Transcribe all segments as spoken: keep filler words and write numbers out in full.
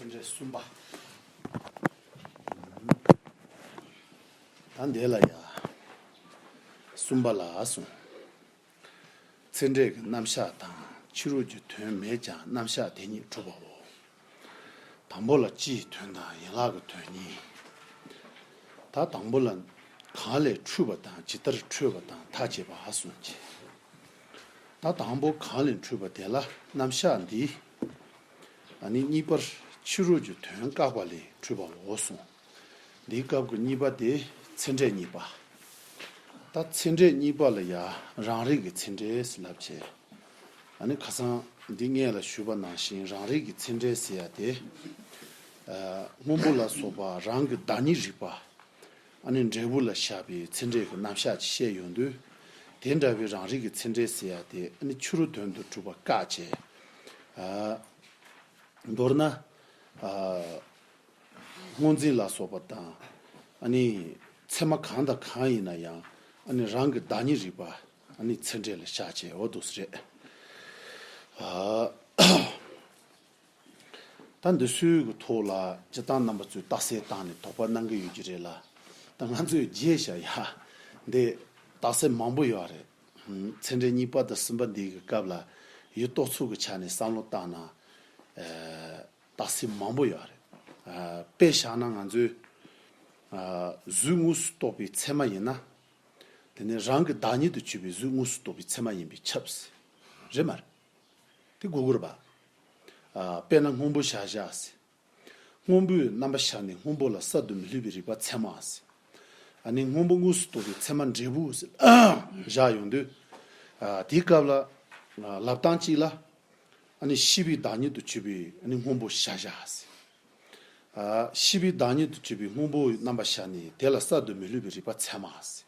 ཚད་འབྲས་གསུམ་པ། ད་འདི་ལ་ཡ། གསུམ་པ་ལ་གསུངས། ཚད་འབྲས་ཀྱི་རྣམ་གཞག་དང་ཕྱི་རོལ་གྱི་དོན་མེད་ཀྱང་རྣམ་གཞག་དེ་ཉིད་གྲུབ་པའོ། དང་པོ་ལ་སྤྱིའི་དོན་དང་ཡན་ལག་གི་དོན་གཉིས། ད་དང་པོ་ལ་གང་ལས་འཁྲུལ་པ་དང་ཇི་ལྟར་འཁྲུལ་པ་དང་ཐ་དད་པ་གསུངས་ཀྱི། ད་དང་པོ་གང་ལས་འཁྲུལ་པ་དེ་ལ་རྣམ་གཞག་འདི། ཨ་ནི་གཉིས་པར་ཕྱི་རོལ་གྱི་དོན་བཀག་པ་ལས་འཁྲུལ་པའོ་གསུངས། འདིའི་སྐབས་ཀྱི་གཉིས་པ་དེ་ཚད་འབྲས་གཉིས་པ། ད་ཚད་འབྲས་གཉིས་པ་ལ་ཡང་རང་རིག་གི་ཚད་འབྲས་ཟེར་ལབ་བྱས། ཨ་ནི་ཁ་སང་འདི་སྔོན་ལ་ཞུས་པ་ནང་བཞིན་རང་རིག་གི་ཚད་འབྲས་ཟེར་ཡ་དེ། ཨ་སྔོན་པོ་ལ་སོགས་པ་རང་གི་བདག་ཉིད་རིག་པ། ཨ་ནི་འབྲས་བུ་ལ་བཞག་པའི་ཚད་འབྲས་ཀྱི་རྣམ་གཞག་ཅིག་བཤད་ཡོང་དུས། དེ་འདྲ་བའི་རང་རིག་གི་ཚད་འབྲས་ཟེར་ཡ་དེ་ཨ་ནི་ཕྱི་རོལ་དོན་དུ་གྲུབ་པ་བཀག་བྱས། ཨ་མདོར་ན། ཨ་སྔོ་འཛིན་ལ་སོགས་པ་དང་། ཨ་ནི་ཚད་མ་གང་དང་གང་ཡིན་ན་ཡང་ཨ་ནི་རང་གི་བདག་ཉིད་རིག་པ་ཨ་ནི་ཚད་འབྲས་ལ་བཞག་བྱས་འོ་འདུག་སེ་རེད། ཨ་ད་འདི་ཚོའི་གི་ཐོག་ལ་སྤྱིར་བཏང་རྣམ་པ་ཚོས་རྟགས་གསལ་བཏང་ནས་དོགས་པ་གནང་གི་ཡོད་ཀྱི་རེད་ལ། ད་ང་ཚོས་རྒྱས་བཤད་ཡ་འདི་རྟགས་གསལ་མང་པོ་ཡོད་རེད། ཚད་འབྲས་གཉིས་པ་དང་གསུམ་པ་འདིའི་གི་སྐབས་ལ་ཡུལ་རྟོགས་ཚུལ་གྱི་ཆ་ནས་བསམ་བློ་བཏང་ན། ཨ་རྟགས་གསལ་མང་པོ་ཡོད་རེད། ཨ་དཔེ་བཞག་ན་ང་ཚོས་ཨ་གཟུགས་དངོས་སུ་རྟོགས་པའི་ཚད་མ་ཡིན་ན། དེ་ནི་རང་གི་བདག་ཉིད་དུ་གྱུར་པའི་གཟུགས་དངོས་སུ་རྟོགས་པའི་ཚད་མ་ཡིན་པས་ཁྱབ། རེད་མ་རེད། དེ་དགོས་ཀྱི་རེད་པ། ཨ་དཔེར་ན་སྔོན་པོ་བཞག་བཞག་ཟེར། སྔོན་པོའི་རྣམ་པ་བཞག་ནས་སྔོན་པོ་ལ་གསར་དུ་མི་སླུ་བའི་རིག་པ་ཚད་མ་ཟེར། ཨ་ནི་སྔོན་པོ་དངོས་སུ་རྟོགས་པའི་ཚད་མ་འབྲས་བུ་ཟེར་བཞག་ཡོང་དུས། ཨ་དེའི་སྐབས་ལ་ཨ་ལབ་སྟངས་གཅིག་ལ། ཨ་ནི་ཤེས་པའི་བདག་ཉིད་དུ་གྱུར་པའི་ཨ་ནི་སྔོན་པོ་བཞག་བཞག་ཟེར། ཨ་ཤེས་པའི་བདག་ཉིད་དུ་གྱུར་པའི་སྔོན་པོའི་རྣམ་པ་བཞག་ནས་དེ་ལ་གསར་དུ་མི་སླུ་བའི་རིག་པ་ཚད་མ་ཟེར།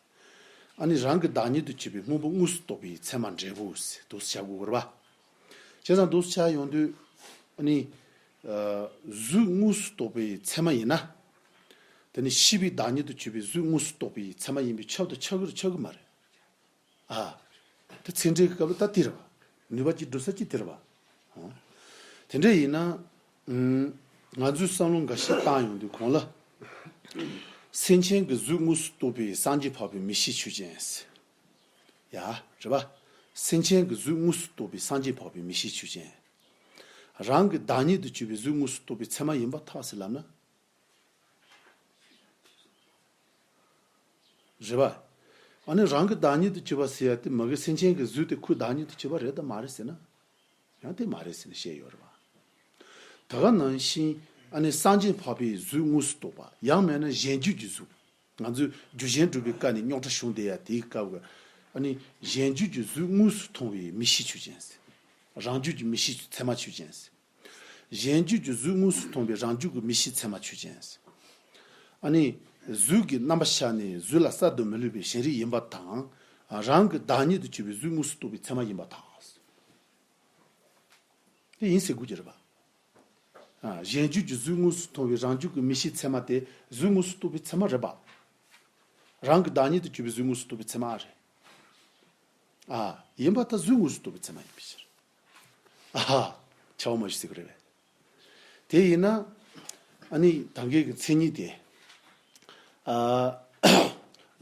ཨ་ནི་རང་གི་བདག་ཉིད་དུ་གྱུར་པའི་སྔོན་པོ་དངོས་སུ་རྟོགས་པའི་ཚད་མ་འབྲས་བུ་ཟེར་འདུག་སེ་བྱ་དགོས་ཀྱི་རེད་པ། བྱས་ཙང་འདུག་སེ་བྱ་ཡོང་དུས། ཨ་ནི། ཨ་གཟུགས་དངོས་སུ་རྟོགས་པའི་ཚད་མ་ཡིན་ན། དེ་ནི་ཤེས་པའི་བདག་ཉིད་དུ་གྱུར་པའི་གཟུགས་དངོས་སུ་རྟོགས་པའི་ཚད་མ་ཡིན་པས་ཁྱབ་དང་ཁྱབ་ཀྱི་རེད་ཁྱབ་ཀྱི་མ་རེད། ཨ། དེ་ཚད་འབྲས་ཀྱི་སྐབས་ལ་ད་དེ་རེད་པ། ནུས་པ་གཅིག་སྒྲུབ་ས་གཅིག་དེ་རེད་པ། ཨོ། དེ་འདྲ་ཡིན་ན། ཨུམ། ང་ཚོས་བསམ་བློ་འགའ་ཤས་བཏང་ཡོང་དུས་གོང་ལ། སེམས་ཅན་གྱི་གཟུགས་དངོས་སུ་རྟོགས་པའི་སངས་རྒྱས་འཕགས་པའི་མིག་ཤེས་ཆོས་ཅན། ཡ། རེད་པ། སེམས་ཅན་གྱི་གཟུགས་དངོས་སུ་རྟོགས་པའི་སངས་རྒྱས་འཕགས་པའི་མིག་ཤེས་ཆོས་ཅན། རང་གི་བདག་ཉིད་དུ་གྱུར་པའི་གཟུགས་དངོས་སུ་རྟོགས་པའི་ཚད་མ་ཡིན་པར་ཐལ་ཟེར་ལབ་ན། རེད་པ། ཨ་ནི་རང་གི་བདག་ཉིད་དུ་གྱུར་པ་ཟེར་ཡ་དེ་མ་གི་སེམས་ཅན་གྱི་གཟུགས་དེ་ཁོའི་བདག་ཉིད་དུ་གྱུར་པ་རེད་དམ་མ་རེད་ཟེར་ན། ཡང་དེ་མ་རེད་ཟེར་ནས་བཤད་ཡོད་རེད་པ། ད་ག་ནང་བཞིན་ཨ་ནི་སངས་རྒྱས་འཕགས་པའི་གཟུགས་དངོས་སུ་རྟོགས་པ་ཡང་མིན་ན་གཞན་རྒྱུད་ཀྱི་གཟུགས། ང་ཚོས་རྒྱུ་གཞན་སྒྲུབ་པའི་སྐབས་ནས་རྙོག་དྲ་བྱུང་བསྡད་ཡ་དེའི་སྐབས་ཀྱི། ཨ་ནི་གཞན་རྒྱུད་ཀྱི་གཟུགས་དངོས་སུ་མཐོང་བའི་མིག་ཤེས་ཆོས་ཅན། རང་རྒྱུད་ཀྱི་མིག་ཤེས་ཚད་མ་ཆོས་ཅན། གཞན་རྒྱུད་ཀྱི་གཟུགས་དངོས་སུ་མཐོང་བའི་རང་རྒྱུད་ཀྱི་མིག་ཤེས་ཚད་མ་ཆོས་ཅན། ཨ་ནི་གཟུགས་ཀྱི་རྣམ་པ་ཤར་ནས་གཟུགས་ལ་གསར་དུ་མི་སླུ་བའི་ཞེན་རིག་ཡིན་པ་དང་། རང་གི་བདག་ཉིད་དུ་གྱུར་པའི་གཟུགས་དངོས་སུ་རྟོགས་པའི་ཚད་མ་ཡིན་པར་ཐལ། དེ་ཡིན་ཟེར་དགོས་ཀྱི་རེད་པ། ཨ། གཞན་རྒྱུད་ཀྱི་གཟུགས་དངོས་སུ་མཐོང་བའི་རང་རྒྱུད་ཀྱི་མིག་ཤེས་ཚད་མ་དེ་གཟུགས་དངོས་སུ་རྟོགས་པའི་ཚད་མ་རེད་པ། རང་གི་བདག་ཉིད་དུ་གྱུར་པའི་གཟུགས་དངོས་སུ་རྟོགས་པའི་ཚད་མ་རེད། ཨ། ཡིན་པར་ཐལ་གཟུགས་དངོས་སུ་རྟོགས་པའི་ཚད་མ་ཡིན་པའི་ཕྱིར། ཨ་ཧ། ཆ་བ་མ་ཞིག་ཟེར་གི་རེད་པས། དེ་ཡིན་ན། ཨ་ནི་ད་གིན་གྱི་མཚན་ཉིད་དེ། ཨ།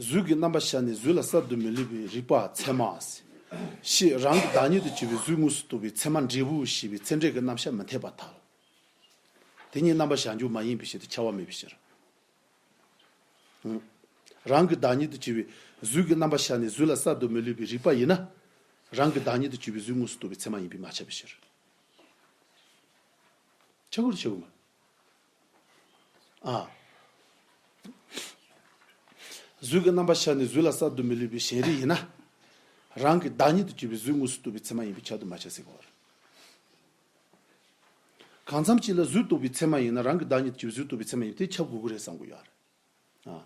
གཟུགས་ཀྱི་རྣམ་པ་ཤར་ནས་གཟུགས་ལ་གསར་དུ་མི་སླུ་བའི་རིག་པ་ཚད་མ། ཞེས་རང་གི་བདག་ཉིད་དུ་གྱུར་པའི་གཟུགས་དངོས་སུ་རྟོགས་པའི་ཚད་མ་འབྲས་བུ་ཞེས་པའི་ཚད་འབྲས་ཀྱི་རྣམ་གཞག་མི་འཐད་པར་ཐལ། དེ་གཉིས་རྣམ་པར་བཞག་འཇུག་མ་ཡིན་པའི་ཕྱིར་ཏེ་ཁྱབ་པ་མེད་པའི་ཕྱིར། རང་གི་བདག་ཉིད་དུ་གྱུར་པའི་གཟུགས་ཀྱི་རྣམ་པ་ཤར་ནས་གཟུགས་ལ་གསར་དུ་མི་སླུ་བའི་རིག་པ་ཡིན་ན། རང་གི་བདག་ཉིད་དུ་གྱུར་པའི་གཟུགས་དངོས་སུ་རྟོགས་པའི་ཚད་མ་ཡིན་པས་མ་ཁྱབ་པའི་ཕྱིར། ཆག་སྒོར་ཆག་སྒོ་མ། ཨ། གཟུགས་ཀྱི་རྣམ་པ་ཤར་ནས་གཟུགས་ལ་གསར་དུ་མི་སླུ་བའི་ཞེན་རིག་ཡིན་ན། རང་གི་བདག་ཉིད་དུ་གྱུར་པའི་གཟུགས་དངོས་སུ་རྟོགས་པའི་ཚད་མ་ཡིན་པས་ཁྱབ་ཏུ་མ་ཁྱབ་ཟེར་གོ། གང་འཚམ་ཅིག་ལ་གཟུགས་རྟོགས་པའི་ཚད་མ་ཡིན་ན་རང་གི་བདག་ཉིད་དུ་གྱུར་པའི་གཟུགས་རྟོགས་པའི་ཚད་མ་ཡིན་པས་དེ་ཁྱབ་དགོས་ཀྱི་རེད་བསམ་གྱི་ཡོད་རེད། ཨ།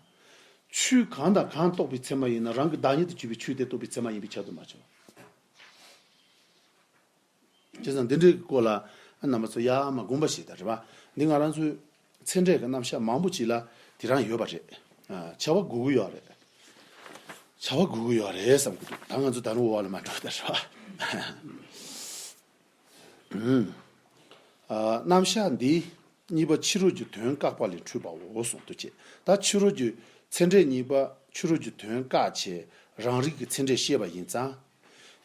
ཆོས་གང་དང་གང་རྟོགས་པའི་ཚད་མ་ཡིན་ན་རང་གི་བདག་ཉིད་དུ་གྱུར་པའི་ཆོས་དེ་རྟོགས་པའི་ཚད་མ་ཡིན་པས་ཁྱབ་ཏུ་མ་ཁྱབ། བྱས་ཙང་འདི་འདྲའི་སྐོར་ལ་རྣམ་པ་ཚོ་ཡར་མར་དགོངས་པ་བཞེས་དང་རེད་པ། འདི་ང་རང་ཚོའི་ཚད་འབྲས་ཀྱི་རྣམ་གཞག་མང་པོ་ཅིག་ལ་དེ་རང་ཡོད་པ་རེད། ཨ། ཁྱབ་པ་དགོས་ཀྱི་ཡོད་རེད། ཁྱབ་པ་དགོས་ཀྱི་ཡོད་རེད་བསམ་གྱི་འདུག་ད་ང་ཚོ་ད་རུང་འོག་ལ་མ་འགྲོ་དང་རེད་པ། ཨ། རྣམ་གཞག་འདི། གཉིས་པ་ཕྱི་རོལ་གྱི་དོན་བཀག་པ་ལས་འཁྲུལ་པའོ་གསུངས་འདུག་ཅེས། ད་ཕྱི་རོལ་གྱི་ཚད་འབྲས་གཉིས་པ་ཕྱི་རོལ་གྱི་དོན་བཀག་བྱས་རང་རིག་གི་ཚད་འབྲས་བཤད་པ་ཡིན་ཙང་།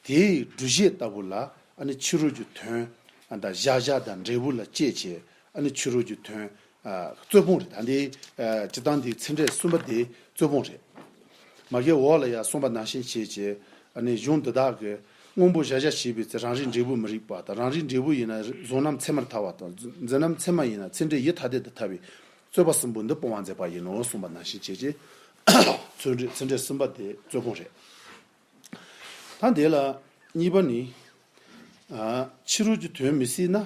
དེའི་སྒྲུབ་བྱེད་ལྟ་བུ་ལ་ཨ་ནི་ཕྱི་རོལ་གྱི་དོན་ཨ་ད་གཞལ་བྱ་དང་འབྲས་བུ་ལ་དཔྱད་བྱས་ཨ་ནི་ཕྱི་རོལ་གྱི་དོན་ཨ་རྩོད་སྤོང་རེད། ད་འདི་ཨ་སྤྱིར་བཏང་འདི་ཚད་འབྲས་གསུམ་པ་དེ་རྩོད་སྤོང་རེད། མ་གིའི་འོག་ལ་ཡང་གསུངས་པ་ནང་བཞིན་བྱས་བྱས་ཨ་ནི་གཞུང་འདི་དག་གི་སྔོན་པོ་གཞལ་བྱ་ཞེས་པའི་ཚེ་རང་རིག་འབྲས་བུ་མི་རིག་པ་དང་། རང་རིག་འབྲས་བུ་ཡིན་ན་བཟོ་རྣམ་ཚད་མར་ཐལ་བ་དང་། འཛིན་རྣམ་ཚད་མ་ཡིན་ན་ཚད་འབྲས་ཡུལ་ཐ་དད་དུ་ཐལ་བའི་རྩོད་པ་གསུམ་པོ་འདི་སྤོང་བར་མཛད་པ་ཡིན་ནོ་གསུངས་པ་ནང་བཞིན་བྱས་བྱས་ཚད་འབྲས་ཚད་འབྲས་གསུམ་པ་དེ་རྩོད་སྤོང་རེད། ད་དེ་ལ་གཉིས་པ་ནི། ཨ་ཕྱི་རོལ་གྱི་དོན་མི་སྲིད་ན།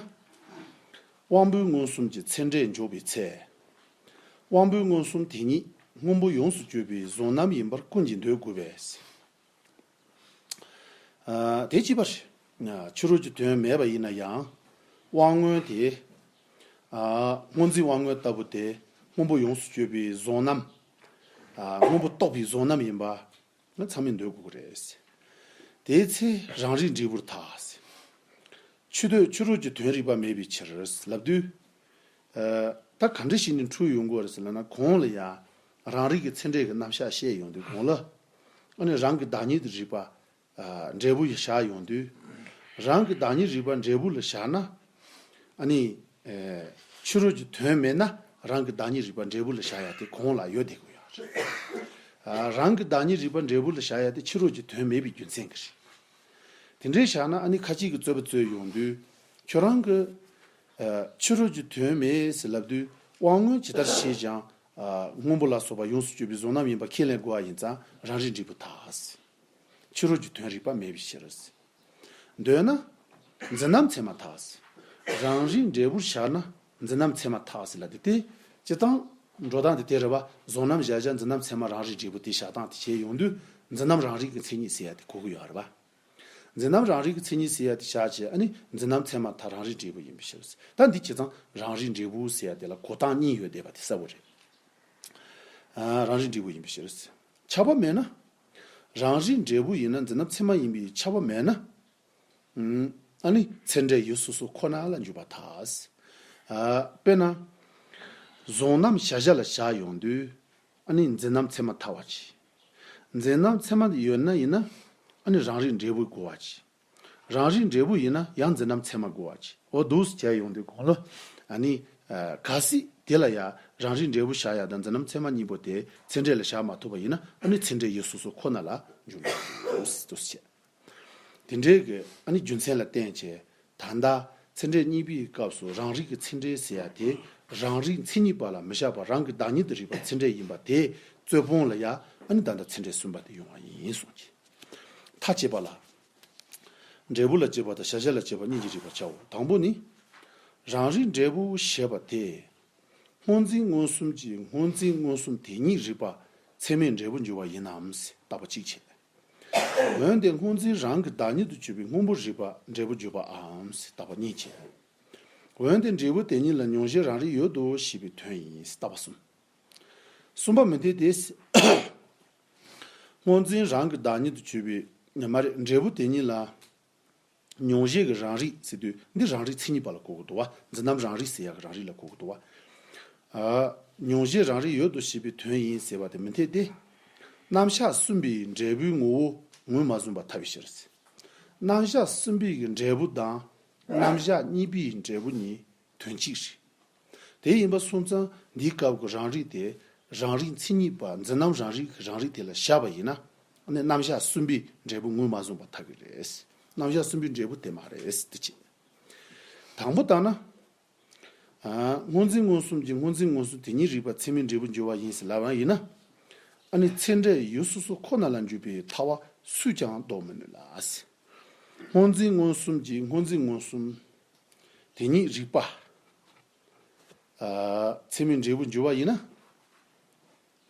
དབང་པོའི་མངོན་སུམ་གྱི་ཚད་འབྲས་འཇོག་པའི་ཚེ། དབང་པོའི་མངོན་སུམ་དེ་ཉིད་སྔོན་པོ་ཡོངས་སུ་གཅོད་པའི་བཟོ་རྣམ་ཡིན་པར་ཀུན་གྱིས་འདོད་དགོས་པས། ཨ་དེ་གཅིག་པ་རེད། ཨ་ཕྱི་རོལ་གྱི་དོན་མེད་པ་ཡིན་ན་ཡང་། དབང་མངོན་དེ་ཨ་སྔོ་འཛིན་དབང་མངོན་ལྟ་བུ་དེ་སྔོན་པོ་ཡོངས་སུ་གཅོད་པའི་བཟོ་རྣམ། ཨ་སྔོན་པོ་རྟོགས་པའི་བཟོ་རྣམ་ཡིན་པ། ང་ཚང་མས་འདོད་དགོས་ཀྱི་རེད། དེའི་ཚེ་རང་རིག་འབྲས་བུར་ཐལ། ཕྱི་དོན་ཕྱི་རོལ་གྱི་དོན་རིག་པ་མེད་པའི་ཕྱིར་ལབ་དུས། ཨ་ད་ག་འདྲ་ཞིག་ནས་འཁྲུལ་ཡོང་དགོས་རེད་ཟེར་ལབ་ན། གོང་ལ་ཡང་རང་རིག་གི་ཚད་འབྲས་ཀྱི་རྣམ་གཞག་བཤད་ཡོང་དུས་གོང་ལ། ཨ་ནི་རང་གི་བདག་ཉིད་དུ་རིག་པ་ཨ་འབྲས་བུ་ཡི་བཞག་ཡོང་དུས། རང་གི་བདག་ཉིད་རིག་པ་འབྲས་བུ་ལ་བཞག་ན། ཨ་ནི་ཨེ་ཕྱི་རོལ་གྱི་དོན་མེད་ན་རང་གི་བདག་ཉིད་རིག་པ་འབྲས་བུ་ལ་བཞག་ཡ་དེ་གོང་ལ་ཡོད་བསྡད་དགོས་ཡ་རེད། ཨ་རང་གི་བདག་ཉིད་རིག་པ་འབྲས་བུ་ལ་བཞག་ཡ་དེ་ཕྱི་རོལ་གྱི་དོན་མེད་པའི་རྒྱུ་མཚན་གྱིས་རེད། དེ་འདྲའི་བཞག་ན་ཨ་ནི་ཁ་ཅིག་གིས་རྩོད་པ་རྩོད་ཡོང་དུས། ཁྱོད་རང་གི་ཨ་ཕྱི་རོལ་གྱི་དོན་མེད་ཟེར་ལབ་དུས་དབང་མངོན་ཇི་ལྟར་ཤེས་ཀྱང་ཨ་སྔོན་པོ་ལ་སོགས་པ་ཡོངས་སུ་གཅོད་པའི་བཟོ་རྣམ་ཡིན་པ་ཁས་ལེན་དགོས་པ་ཡིན་ཙང་རང་རིག་འབྲས་བུར་ཐལ། ཕྱི་རོལ་གྱི་དོན་རིག་པ་མེད་པའི་ཕྱིར། འདོད་ན། འཛིན་རྣམ་ཚད་མར་ཐལ། རང་རིག་འབྲས་བུར་བཞག་ན་འཛིན་རྣམ་ཚད་མར་ཐལ་ཟེར་ལབ་དེ། དེ་སྤྱིར་བཏང་འགྲོ་སྟངས་དེ་དེ་རེད་པ། བཟོ་རྣམ་གཞལ་བྱ་འཛིན་རྣམ་ཚད་མ་རང་རིག་འབྲས་བུ་དེ་བཞག་སྟངས་དེ་བྱས་ཡོང་དུས་འཛིན་རྣམ་རང་རིག་གི་མཚན་ཉིད་ཟེར་ཡ་དེ་གོ་གི་ཡོད་རེད་པ། འཛིན་རྣམ་རང་རིག་གི་མཚན་ཉིད་ཟེར་ཡ་དེ་བཞག་བྱས་ཨ་ནི་འཛིན་རྣམ་ཚད་མར་ཐལ་རང་རིག་འབྲས་བུ་ཡིན་པའི་ཕྱིར། ད་འདི་བྱས་ཙང་རང་རིག་འབྲས་བུ་ཟེར་ཡ་དེ་ལ་གོ་སྟངས་གཉིས་ཡོད་བསྡད་པ་དེ་གསལ་པོ་རེད། ཨ་རང་རིག་འབྲས་བུ་ཡིན་པའི་ཕྱིར། ཁྱབ་པ་མེད་ན། རང་རིག་འབྲས་བུ་ཡིན་ན་འཛིན་རྣམ་ཚད་མ་ཡིན་པའི་ཁྱབ་པ་མེད་ན། ཨ་ནི་ཚད་འབྲས་ཡུལ་སོ་སོ་ཁོ་ན་ལ་འཇུག་པར་ཐལ། ཨ་དཔེར་ན། བཟོ་རྣམ་གཞལ་བྱ་ལ་བཞག་ཡོང་དུས་ཨ་ནི་འཛིན་རྣམ་ཚད་མར་ཐལ་བ་ཅིག་འཛིན་རྣམ་ཚད་མ་ཡོད་ན་ཡིན་ན་ཨ་ནི་རང་རིག་འབྲས་བུ་དགོས་པ་ཅིག་རང་རིག་འབྲས་བུ་ཡིན་ན་ཡང་འཛིན་རྣམ་ཚད་མ་དགོས་པ་ཅིག་འོ་འདུག་སེ་བྱས་ཡོང་དུས་གོང་ལ་ཨ་ནི་ཨ་གལ་སྲིད་དེ་ལ་ཡང་རང་རིག་འབྲས་བུ་བཞག་ཡ་དང་འཛིན་རྣམ་ཚད་མ་གཉིས་པོ་དེ་ཚད་འབྲས་ལ་བཞག་མ་ཐུབ་པ་ཡིན་ན་ཨ་ནི་ཚད་འབྲས་ཡུལ་སོ་སོ་ཁོ་ན་ལ་འཇུག་འགྲོ་འདུག་སེ་བྱས། དེ་འདྲའི་གི་ཨ་ནི་རྒྱུ་མཚན་ལ་བརྟེན་བྱས་ད་ལྟ་ཚད་འབྲས་གཉིས་པའི་སྐབས་སུ་རང་རིག་གི་ཚད་འབྲས་ཟེར་ཡ་དེ་རང་རིག་མཚན་ཉིད་པ་ལ་མི་བཞག་པར་རང་གི་བདག་ཉིད་དུ་རིག་པ་ཚད་འབྲས་ཡིན་པ་དེ་རྩོད་སྤོང་ལ་ཡ་ཨ་ནི་ད་ལྟ་ཚད་འབྲས་གསུམ་པ་དེ་ཡོང་བ་ཡིན་གསུངས་ཀྱི། མཐའ་དཔྱད་པ་ལ། འབྲས་བུ་ལ་དཔྱད་པ་དང་གཞལ་བྱ་ལ་དཔྱད་པ་གཉིས་ཀྱིས་རིག་པར་བྱའོ། དང་པོ་ནི། རང་རིག་འབྲས་བུ་ཞེས་པ་དེ། སྔོ་འཛིན་མངོན་སུམ་གྱིས་སྔོ་འཛིན་མངོན་སུམ་དེ་ཉིད་རིག་པ་ཚད་མས་འབྲས་བུར་འགྱུར་བ་ཡིན་ནམ་ཞེས་བརྟག་པ་གཅིག་བྱས། འོན་ཏེ་སྔོ་འཛིན་རང་གི་བདག་ཉིད་དུ་གྱུར་པའི་སྔོན་པོར་རིག་པ་འབྲས་བུར་འགྱུར་བའམ་ཞེས་བརྟག་པ་གཉིས་བྱས། འོན་ཏེ་འབྲས་བུ་དེ་ཉིད་ལ་མྱོང་བྱེད་རང་རིག་ཡོད་དོ་ཞེས་པའི་དོན་ཡིན་ཞེས་བརྟག་པ་གསུམ། གསུམ་པ་མི་འཐད་དེ། སྔོ་འཛིན་རང་གི་བདག་ཉིད་དུ་གྱུར་པའི་མ་རེད། འབྲས་བུ་དེ་ཉིད་ལ་མྱོང་བྱེད་ཀྱི་རང་རིག་ཟེར་དུས་འདི་རང་རིག་མཚན་ཉིད་པ་ལ་གོ་དགོས་འདུག་བ། འཛིན་རྣམ་རང་རིག་ཟེར་ཡག་གི་རང་རིག་ལ་གོ་དགོས་འདུག་བ། ཨ། མྱོང་བྱེད་རང་རིག་ཡོད་དོ་ཞེས་པའི་དོན་ཡིན་ཟེར་བ་དེ་མི་འཐད་དེ། རྣམ་གཞག་གསུམ་པའི་འབྲས་བུའི་ངོ་བོ་ངོས་མ་བཟུང་བར་ཐལ་བའི་ཕྱིར། རྣམ་གཞག་གསུམ་པའི་གི་འབྲས་བུ་དང་རྣམ་གཞག་གཉིས་པའི་འབྲས་བུ་གཉིས་དོན་གཅིག་རེད། དེ་ཡིན་པ་སོང་ཙང་འདིའི་སྐབས་ཀྱི་རང་རིག་དེ་རང་རིག་མཚན་ཉིད་པ་འཛིན་རྣམ་རང་རིག་གི་རང་རིག་དེ་ལ་བཞག་པ་ཡིན་ན། ཨ་ནི་རྣམ་གཞག་གསུམ་པའི་འབྲས་བུ་ངོས་མ་བཟུང་བར་ཐལ་གྱི་རེད། རྣམ་གཞག་གསུམ་པའི་འབྲས་བུ་དེ་མ་རེད་དེ་བྱས། དང་པོ་ལྟར་ན། ཨ། སྔོ་འཛིན་མངོན་སུམ་གྱིས་སྔོ་འཛིན་མངོན་སུམ་དེ་ཉིད་རིག་པ་ཚད་མས་འབྲས་བུར་འགྱུར་བ་ཡིན་ཟེར་ལབ་པ་ཡིན་ན། ཨ་ནི་ཚད་འབྲས་ཡུལ་སོ་སོ་ཁོ་ན་ལ་འཇུག་པའི་ཐལ་བ་སུས་ཀྱང་བཟློག་མི་ནུས་ལ། སྔོ་འཛིན་མངོན་སུམ་གྱིས་སྔོ་འཛིན་མངོན་སུམ་དེ་ཉིད་རིག་པ། ཨ། ཚད་མས་འབྲས་བུར་འགྱུར་བ་ཡིན་ན།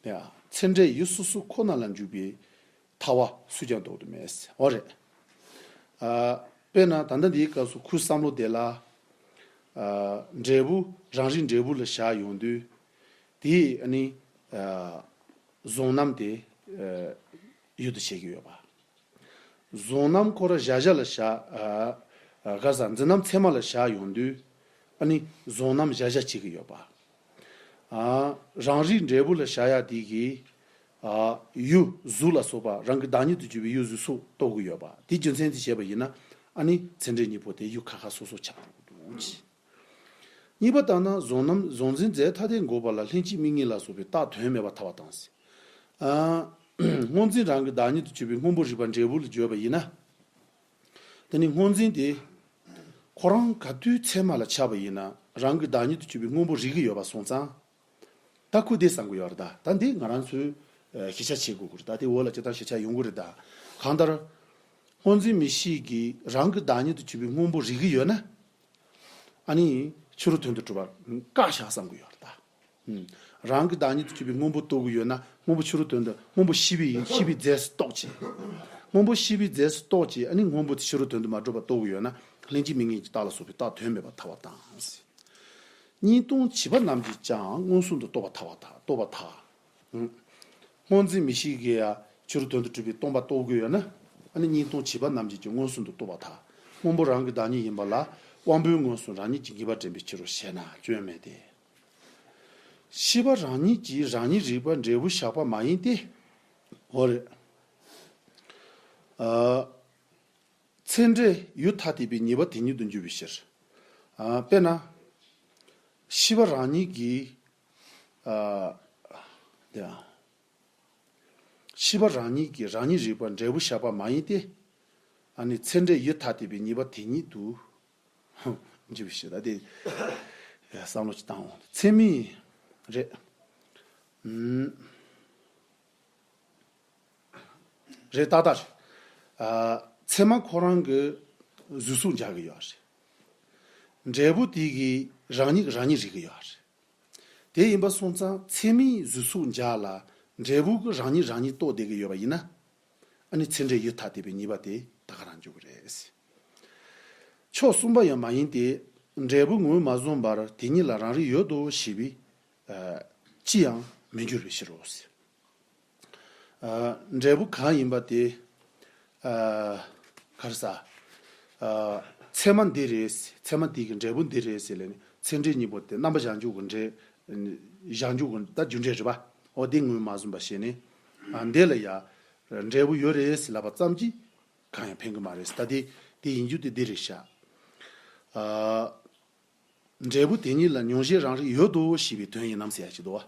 ཡ། ཚད་འབྲས་ཡུལ་སོ་སོ་ཁོ་ན་ལ་འཇུག་པའི་ཐལ་བ་སུས་ཀྱང་བཟློག་ཏུ་མེད། འོ་རེད། ཨ། དཔེར་ན་ད་ལྟ་འདིའི་སྐབས་སུ་ཁོའི་བསམ་བློ་དེ་ལ། ཨ། འབྲས་བུ་རང་རིག་འབྲས་བུ་ལ་བཞག་ཡོང་དུས། དེས་ཨ་ནི། ཨ། བཟོ་རྣམ་དེ། ཨ། ཡུལ་དུ་བྱེད་ཀྱི་ཡོད་པ། བཟོ་རྣམ་ཁོ་ར་གཞལ་བྱ་ལ་བཞག་ཨ། ཨ། ག་ས་འཛིན་རྣམ་ཚད་མ་ལ་བཞག་ཡོང་དུས། ཨ་ནི་བཟོ་རྣམ་གཞལ་བྱ་བྱེད་ཀྱི་ཡོད་པ། ཨ། རང་རིག་འབྲས་བུ་ལ་བཞག་ཡ་དེ་གི། ཨ། ཡུལ་གཟུགས་ལ་སོགས་པ་རང་གི་བདག་ཉིད་དུ་གྱུར་པའི་ཡུལ་གཟུགས་སོགས་རྟོགས་ཀྱི་ཡོད་པ། དེ་རྒྱུ་མཚན་དེ་བྱས་པ་ཡིན་ན། ཨ་ནི་ཚད་འབྲས་གཉིས་པོ་དེ་ཡུལ་ཁ་ཁ་སོ་སོ་ཆགས་འགྲོ་གི་འདུག་ཅེས། གཉིས་པ་ལྟར་ན་བཟོ་རྣམ་བཟོ་འཛིན་རྫས་ཐ་དད་འགོག་པ་ལ་ལྷན་ཅིག་དམིགས་ངེས་ལ་སོགས་པའི་རྟགས་དོན་མེད་པར་ཐལ་བ་དང་། ཨ། སྔོ་འཛིན་རང་གི་བདག་ཉིད་དུ་གྱུར་པའི་སྔོན་པོ་རིག་པ་འབྲས་བུ་ལ་བརྗོད་པ་ཡིན་ན། དེ་ནི་སྔོ་འཛིན་དེ་ཁོ་རང་ག་དུས་ཚད་མ་ལ་ཆགས་པ་ཡིན་ན་རང་གི་བདག་ཉིད་དུ་གྱུར་པའི་སྔོན་པོ་རིག་གི་ཡོད་པ་སོང་ཙང་། ད་ཁོ་དེ་བསམ་གི་ཡོད་རེད་ད། ད་འདི་ང་རང་ཚོས་ཨ་ཞིབ་ཆ་བྱེད་དགོས་ཀྱི་རེད་ད། དེ་འོག་ལ་ཇི་ལྟར་ཞིབ་ཆ་ཡོང་གི་རེད་ད། གང་ལྟར། སྔོ་འཛིན་མིག་ཤེས་ཀྱིས་རང་གི་བདག་ཉིད་དུ་གྱུར་པའི་སྔོན་པོ་རིག་གི་ཡོད་ན། ཨ་ནི་ཕྱི་རོལ་དོན་དུ་གྲུབ་པ་བཀག་བཞག་བསམ་གི་ཡོད་རེད་ད། ཨུམ། རང་གི་བདག་ཉིད་དུ་གྱུར་པའི་སྔོན་པོ་རྟོགས་ཀྱི་ཡོད་ན་སྔོན་པོ་ཕྱི་རོལ་དོན་དུ་སྔོན་པོ་ཤེས་པའི་ཡིན་ཤེས་པའི་རྫས་སུ་རྟོགས་ཀྱི། སྔོན་པོ་ཤེས་པའི་རྫས་སུ་རྟོགས་ཀྱི་ཨ་ནི་སྔོན་པོ་དེ་ཕྱི་རོལ་དོན་དུ་མ་གྲུབ་པ་རྟོགས་ཀྱི་ཡོད་ན་ལྷན་ཅིག་དམིགས་ངེས་ཀྱི་རྟགས་ལ་སོགས་པའི་རྟགས་དོན་མེད་པར་ཐལ་བ་དང་། གཉིས་སྟོང་བྱིས་པ་རྣམས་ཀྱིས་ཀྱང་མངོན་སུམ་དུ་རྟོགས་པར་ཐལ་བ་དང་རྟོགས་པར་ཐལ། སྔོ་འཛིན་མིག་ཤེས་ཀྱིས་ཡང་ཕྱི་རོལ་དོན་དུ་གྲུབ་པའི་སྟོང་པ་རྟོགས་ཀྱི་ཡོད་ན། ཨ་ནི་གཉིས་སྟོང་བྱིས་པ་རྣམས་ཀྱིས་ཀྱང་མངོན་སུམ་དུ་རྟོགས་པར་ཐལ། སྔོན་པོ་རང་གི་བདག་ཉིད་ཡིན་པ་ལ་དབང་པོའི་མངོན་སུམ་རང་ཉིད་ཀྱིས་ངེས་པར་དྲན་པའི་ཕྱིར་རོ་ཞེ་ན་སྐྱོན་མེད་དེ། ཤེས་པ་རང་ཉིད་ཀྱིས་རང་ཉིད་རིག་པ་འབྲས་བུ་བཞག་པ་མ་ཡིན་ཏེ། འོ་རེད། ཨ། ཚད་འབྲས་ཡུལ་ཐ་དད་པའི་ངེས་པ་དེ་ཉིད་དུ་འགྱུར་བའི་ཕྱིར། ཨ། དཔེར་ན། ཤེས་པ་རང་ཉིད་ཀྱིས། ཨ། དེ། ཤེས་པ་རང་ཉིད་ཀྱིས་རང་ཉིད་རིག་པ་འབྲས་བུ་བཞག་པ་མ་ཡིན་ཏེ། ཨ་ནི་ཚད་འབྲས་ཡུལ་ཐ་དད་པའི་ངེས་པ་དེ་ཉིད་དུ་འགྱུར་བའི་ཕྱིར། ད་དེ་བསམ་བློ་ཅིག་བཏང་འོང་། ཚད་མིན་རེད། ཨུམ། རེད་ཏག་ཏག་རེད། ཨ། ཚད་མ་ཁོ་རང་གི་གཟུགས་སོགས་འཇགས་ཀྱི་ཡོད་རེད། འབྲས་བུ་དེ་གིས་རང་ཉིད་ཀྱིས་རང་ཉིད་རིག་གི་ཡོད་རེད། དེ་ཡིན་པ་སོང་ཙང་ཚད་མིན་གཟུགས་སོགས་འཇགས་ལ་འབྲས་བུ་གིས་རང་ཉིད་རང་ཉིད་རྟོགས་བསྡད་ཀྱི་ཡོད་པ་ཡིན་ན། ཨ་ནི་ཚད་འབྲས་ཡུལ་ཐ་དད་པའི་ངེས་པ་དེ་ད་ག་རང་འཇོག་གི་རེད། ཕྱོགས་གསུམ་པ་ཡང་མ་ཡིན་ཏེ། འབྲས་བུ་ངོས་མ་བཟུང་བར་དེ་ཉིད་ལ་རང་རིག་ཡོད་དོ་ཞེས་པའི། ཨ། ཅི་ཡང་མི་འགྱུར་བའི་ཕྱིར་རོ། ཨ། འབྲས་བུ་གང་ཡིན་པ་དེ། ཨ། ག་རེ་ཟ། ཨ། ཚད་མ་འདི་རེད། ཚད་མ་དེ་གི་འབྲས་བུ་འདི་རེད་ཟེར་ལབ་ནས་ཚད་འབྲས་གཉིས་པོ་དེ་རྣམ་པ་བཞག་འཇུག་གི་འབྲས། བཞག་འཇུག་གི་ད་རྒྱུ་འབྲས་རེད་པ། འོ་དེ་ངོས་མ་བཟུང་བ་བྱས་ནས། ཨ། འདི་ལ་ཡ། འབྲས་བུ་ཡོད་རེད་ཟེར་ལབ་པ་ཙམ་གྱིས་གང་ཡང་ཕན་གྱི་མ་རེད། ད་དེ་དེ་ཡིན་རྒྱུ་དེ་འདི་རེད་ཤག་ཨ། འབྲས་བུ་དེ་ཉིད་ལ་མྱོང་བྱེད་རང་རིག་ཡོད་དོ་ཞེས་པའི་དོན་ཡིན་ནམ་ཟེར་ཡ་ཅིག་འདུག་བ།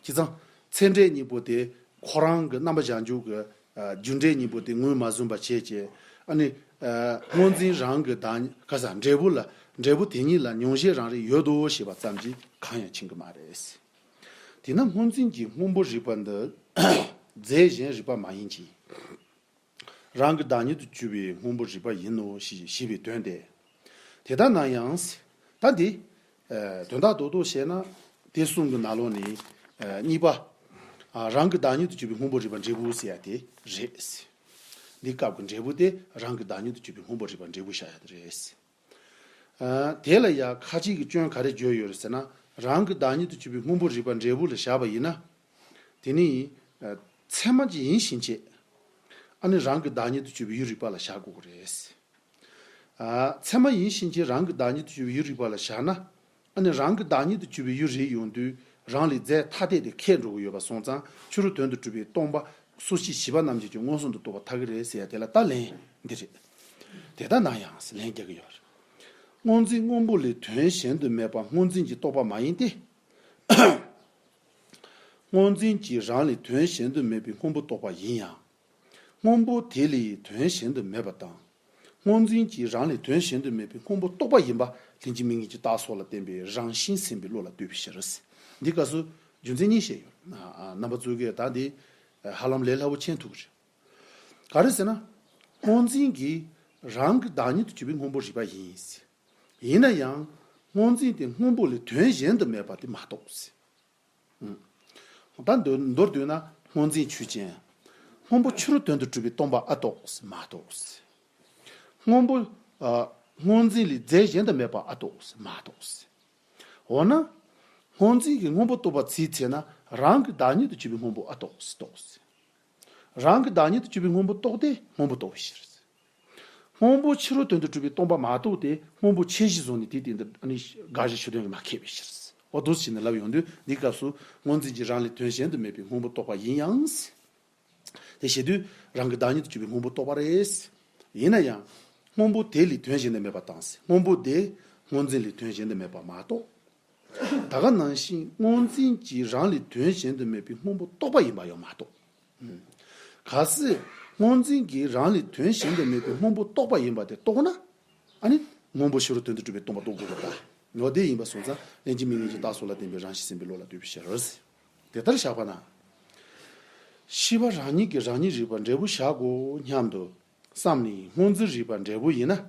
བྱས་ཙང་ཚད་འབྲས་གཉིས་པོ་དེ་ཁོ་རང་གི་རྣམ་པ་བཞག་འཇུག་གི། ཨ། རྒྱུ་འབྲས་གཉིས་པོ་དེ་ངོས་མ་བཟུང་བ་བྱས་བྱས། ཨ་ནི། ཨ། སྔོ་འཛིན་རང་གི་བདག་ཉིད་ག་ས་འབྲས་བུ་ལ་འབྲས་བུ་དེ་ཉིད་ལ་མྱོང་བྱེད་རང་རིག་ཡོད་དོ་ཞེས་པ་ཙམ་གྱིས་གང་ཡང་ཕྱིན་གྱི་མ་རེད། དེས་ན་སྔོ་འཛིན་གྱི་སྔོན་པོ་རིག་པ་འདི་རྫས་གཞན་རིག་པ་མ་ཡིན་གྱི། རང་གི་བདག་ཉིད་དུ་གྱུར་པའི་སྔོན་པོ་རིག་པ་ཡིན་ནོ་ཞེས་ཞེས་པའི་དོན་ཏེ། དེ་ལྟ་ན་ཡང་། ད་འདི། ཨ། དོན་དག་རྡོག་རྡོག་བཤད་ན། དེ་གསུམ་གྱི་ནང་ལོགས་ནས། ཨ། གཉིས་པ། ཨ། རང་གི་བདག་ཉིད་དུ་གྱུར་པའི་སྔོན་པོ་རིག་པ་འབྲས་བུ་ཟེར་ཡ་དེ་རེད། འདི་སྐབས་ཀྱི་འབྲས་བུ་དེ་རང་གི་བདག་ཉིད་དུ་གྱུར་པའི་སྔོན་པོ་རིག་པ་འབྲས་བུ་བཞག་ཡ་དེ་རེད། ཨ། དེ་ལ་ཡང་ཁ་ཅིག་གིས་སྐྱོན་ག་རེ་བརྗོད་ཡོད་རེད་ཟེར་ན། རང་གི་བདག་ཉིད་དུ་གྱུར་པའི་སྔོན་པོ་རིག་པ་འབྲས་བུ་ལ་བཞག་པ་ཡིན་ན། དེ་ནི། ཨ། ཚད་མ་ཅིག་ཡིན་ཕྱིན་ཆད། ཨ་ནི་རང་གི་བདག་ཉིད་དུ་གྱུར་པའི་ཡུལ་རིག་པ་ལ་བཞག་དགོས་ཀྱི་རེད། ཨ། ཚད་མ་ཡིན་ཕྱིན་ཆད་རང་གི་བདག་ཉིད་དུ་གྱུར་པའི་ཡུལ་རིག་པ་ལ་བཞག་ན། ཨ་ནི་རང་གི་བདག་ཉིད་དུ་གྱུར་པའི་ཡུལ་རིག་ཡོང་དུས་རང་ལས་རྫས་ཐ་དད་དེ་ཁེགས་འགྲོ་གི་ཡོད་པ་སོང་ཙང་ཕྱི་རོལ་དོན་དུ་གྲུབ་པའི་སྟོང་པ་སོ་སྐྱེ་བྱིས་པ་རྣམས་ཀྱིས་ཀྱང་མངོན་སུམ་དུ་རྟོགས་པར་ཐལ་གྱི་རེད་ཟེར་ཡ་དེ་ལ་ད་ལན་འདི་རེད། དེ་ལྟ་ན་ཡང་ཟེར་ལན་རྒྱག་གི་ཡོད་རེད། སྔོ་འཛིན་སྔོན་པོ་ལས་དོན་གཞན་དུ་མེད་པ་སྔོ་འཛིན་གྱིས་རྟོགས་པ་མ་ཡིན་ཏེ། སྔོ་འཛིན་གྱིས་རང་ལས་དོན་གཞན་དུ་མེད་པའི་སྔོན་པོ་རྟོགས་པ་ཡིན་ཡང་། སྔོན་པོ་དེ་ལས་དོན་གཞན་དུ་མེད་པ་དང་། སྔོ་འཛིན་གྱིས་རང་ལས་དོན་གཞན་དུ་མེད་པའི་སྔོན་པོ་རྟོགས་པ་ཡིན་པ་ལྷན་ཅིག་དམིགས་ངེས་ཀྱི་རྟགས་སོགས་ལ་བརྟེན་པའི་རང་བཞིན་སེམས་པའི་བློ་ལ་ལྟོས་པའི་ཕྱིར། འདི་སྐབས་སུ་རྒྱུ་མཚན་གཉིས་བཤད་ཡོད། ཨ། ཨ། རྣམ་པ་ཚོས་ཀྱིས་ད་འདི་ཧ་ལམ་ལས་སླ་པོ་མཁྱེན་ཐུབ་ཀྱི་རེད། ག་རེ་ཟེར་ན། སྔོ་འཛིན་གྱིས་རང་གི་བདག་ཉིད་དུ་གྱུར་པའི་སྔོན་པོ་རིག་པ་ཡིན། ཡིན་ན་ཡང་སྔོ་འཛིན་དེ་སྔོན་པོ་ལས་དོན་གཞན་དུ་མེད་པ་དེ་མ་རྟོགས། ཨང་། ད་མདོར་མདོར་བསྡུས་ན་སྔོ་འཛིན་ཆོས་ཅན། སྔོན་པོ་ཕྱི་རོལ་དོན་དུ་གྲུབ་པའི་སྟོང་པ་ཨ་རྟོགས་མ་རྟོགས། སྔོན་པོ། ཨ། སྔོ་འཛིན་ལས་རྫས་གཞན་དུ་མེད་པ་ཨ་རྟོགས་མ་རྟོགས། འོ་ན། སྔོ་འཛིན་གྱིས་སྔོན་པོ་རྟོགས་པ་ཚིག་ཚེ་ན་རང་གི་བདག་ཉིད་དུ་གྱུར་པའི་སྔོན་པོ་ཨ་རྟོགས་རྟོགས། རང་གི་བདག་ཉིད་དུ་གྱུར་པའི་སྔོན་པོ་རྟོགས་ཏེ་སྔོན་པོ་རྟོགས་པའི་ཕྱིར། སྔོན་པོ་ཕྱི་རོལ་དོན་དུ་གྲུབ་པའི་སྟོང་པ་མ་གཏོགས་ཏེ། སྔོན་པོ་ཁྱད་གཞི་བཟུང་ནས་དེའི་སྟེང་དུ་ཨ་ནི་དགག་གཞི་ཆོས་དོན་གྱིས་མ་ཁེགས་པའི་ཕྱིར། འོ་འདུག་སེ་བྱས་ནས་ལབ་ཡོང་དུས། འདིའི་སྐབས་སུ་སྔོ་འཛིན་གྱི་རང་ལས་དོན་གཞན་དུ་མེད་པའི་སྔོན་པོ་རྟོགས་པ་ཡིན་ཡང་། དེ་བྱེད་དུས་རང་གི་བདག་ཉིད་དུ་གྱུར་པའི་སྔོན་པོ་རྟོགས་པ་རེད། ཡིན་ན་ཡང་། སྔོན་པོ་དེ་ལས་དོན་གཞན་དུ་མེད་པ་དང་། སྔོན་པོ་དེ་སྔོ་འཛིན་ལས་དོན་གཞན་དུ་མེད་པ་མ་གཏོགས། ད་ག་ནང་བཞིན་སྔོ་འཛིན་གྱི་རང་ལས་དོན་གཞན་དུ་མེད་པའི་སྔོན་པོ་རྟོགས་པ་ཡིན་པ་ཡང་མ་གཏོགས། གལ་སྲིད་སྔོ་འཛིན་གྱི་རང་ལས་དོན་གཞན་དུ་མེད་པའི་སྔོན་པོ་རྟོགས་པ་ཡིན་པ་དེ་རྟོགས་ན། ཨ་ནི་སྔོན་པོ་ཕྱི་རོལ་དོན་དུ་གྲུབ་པའི་སྟོང་པ་རྟོགས་དགོས་པ་དང་། འོ་དེ་ཡིན་པ་སོང་ཙང་། ལྷན་ཅིག་དམིགས་ངེས་ཀྱི་རྟགས་སོགས་ལ་བརྟེན་པའི་རང་བཞིན་སེམས་དཔའི་བློ་ལ་ལྟོས་པའི་ཕྱིར། དེ་ལྟར་བཞག་པ་ན། ཤེས་པ་རང་ཉིད་ཀྱིས་རང་ཉིད་རིག་པ་འབྲས་བུ་བཞག་གོ་སྙམ་དུ་བསམས་ནས་སྔོ་འཛིན་རིག་པ་འབྲས་བུ་ཡིན་ན། ཨ།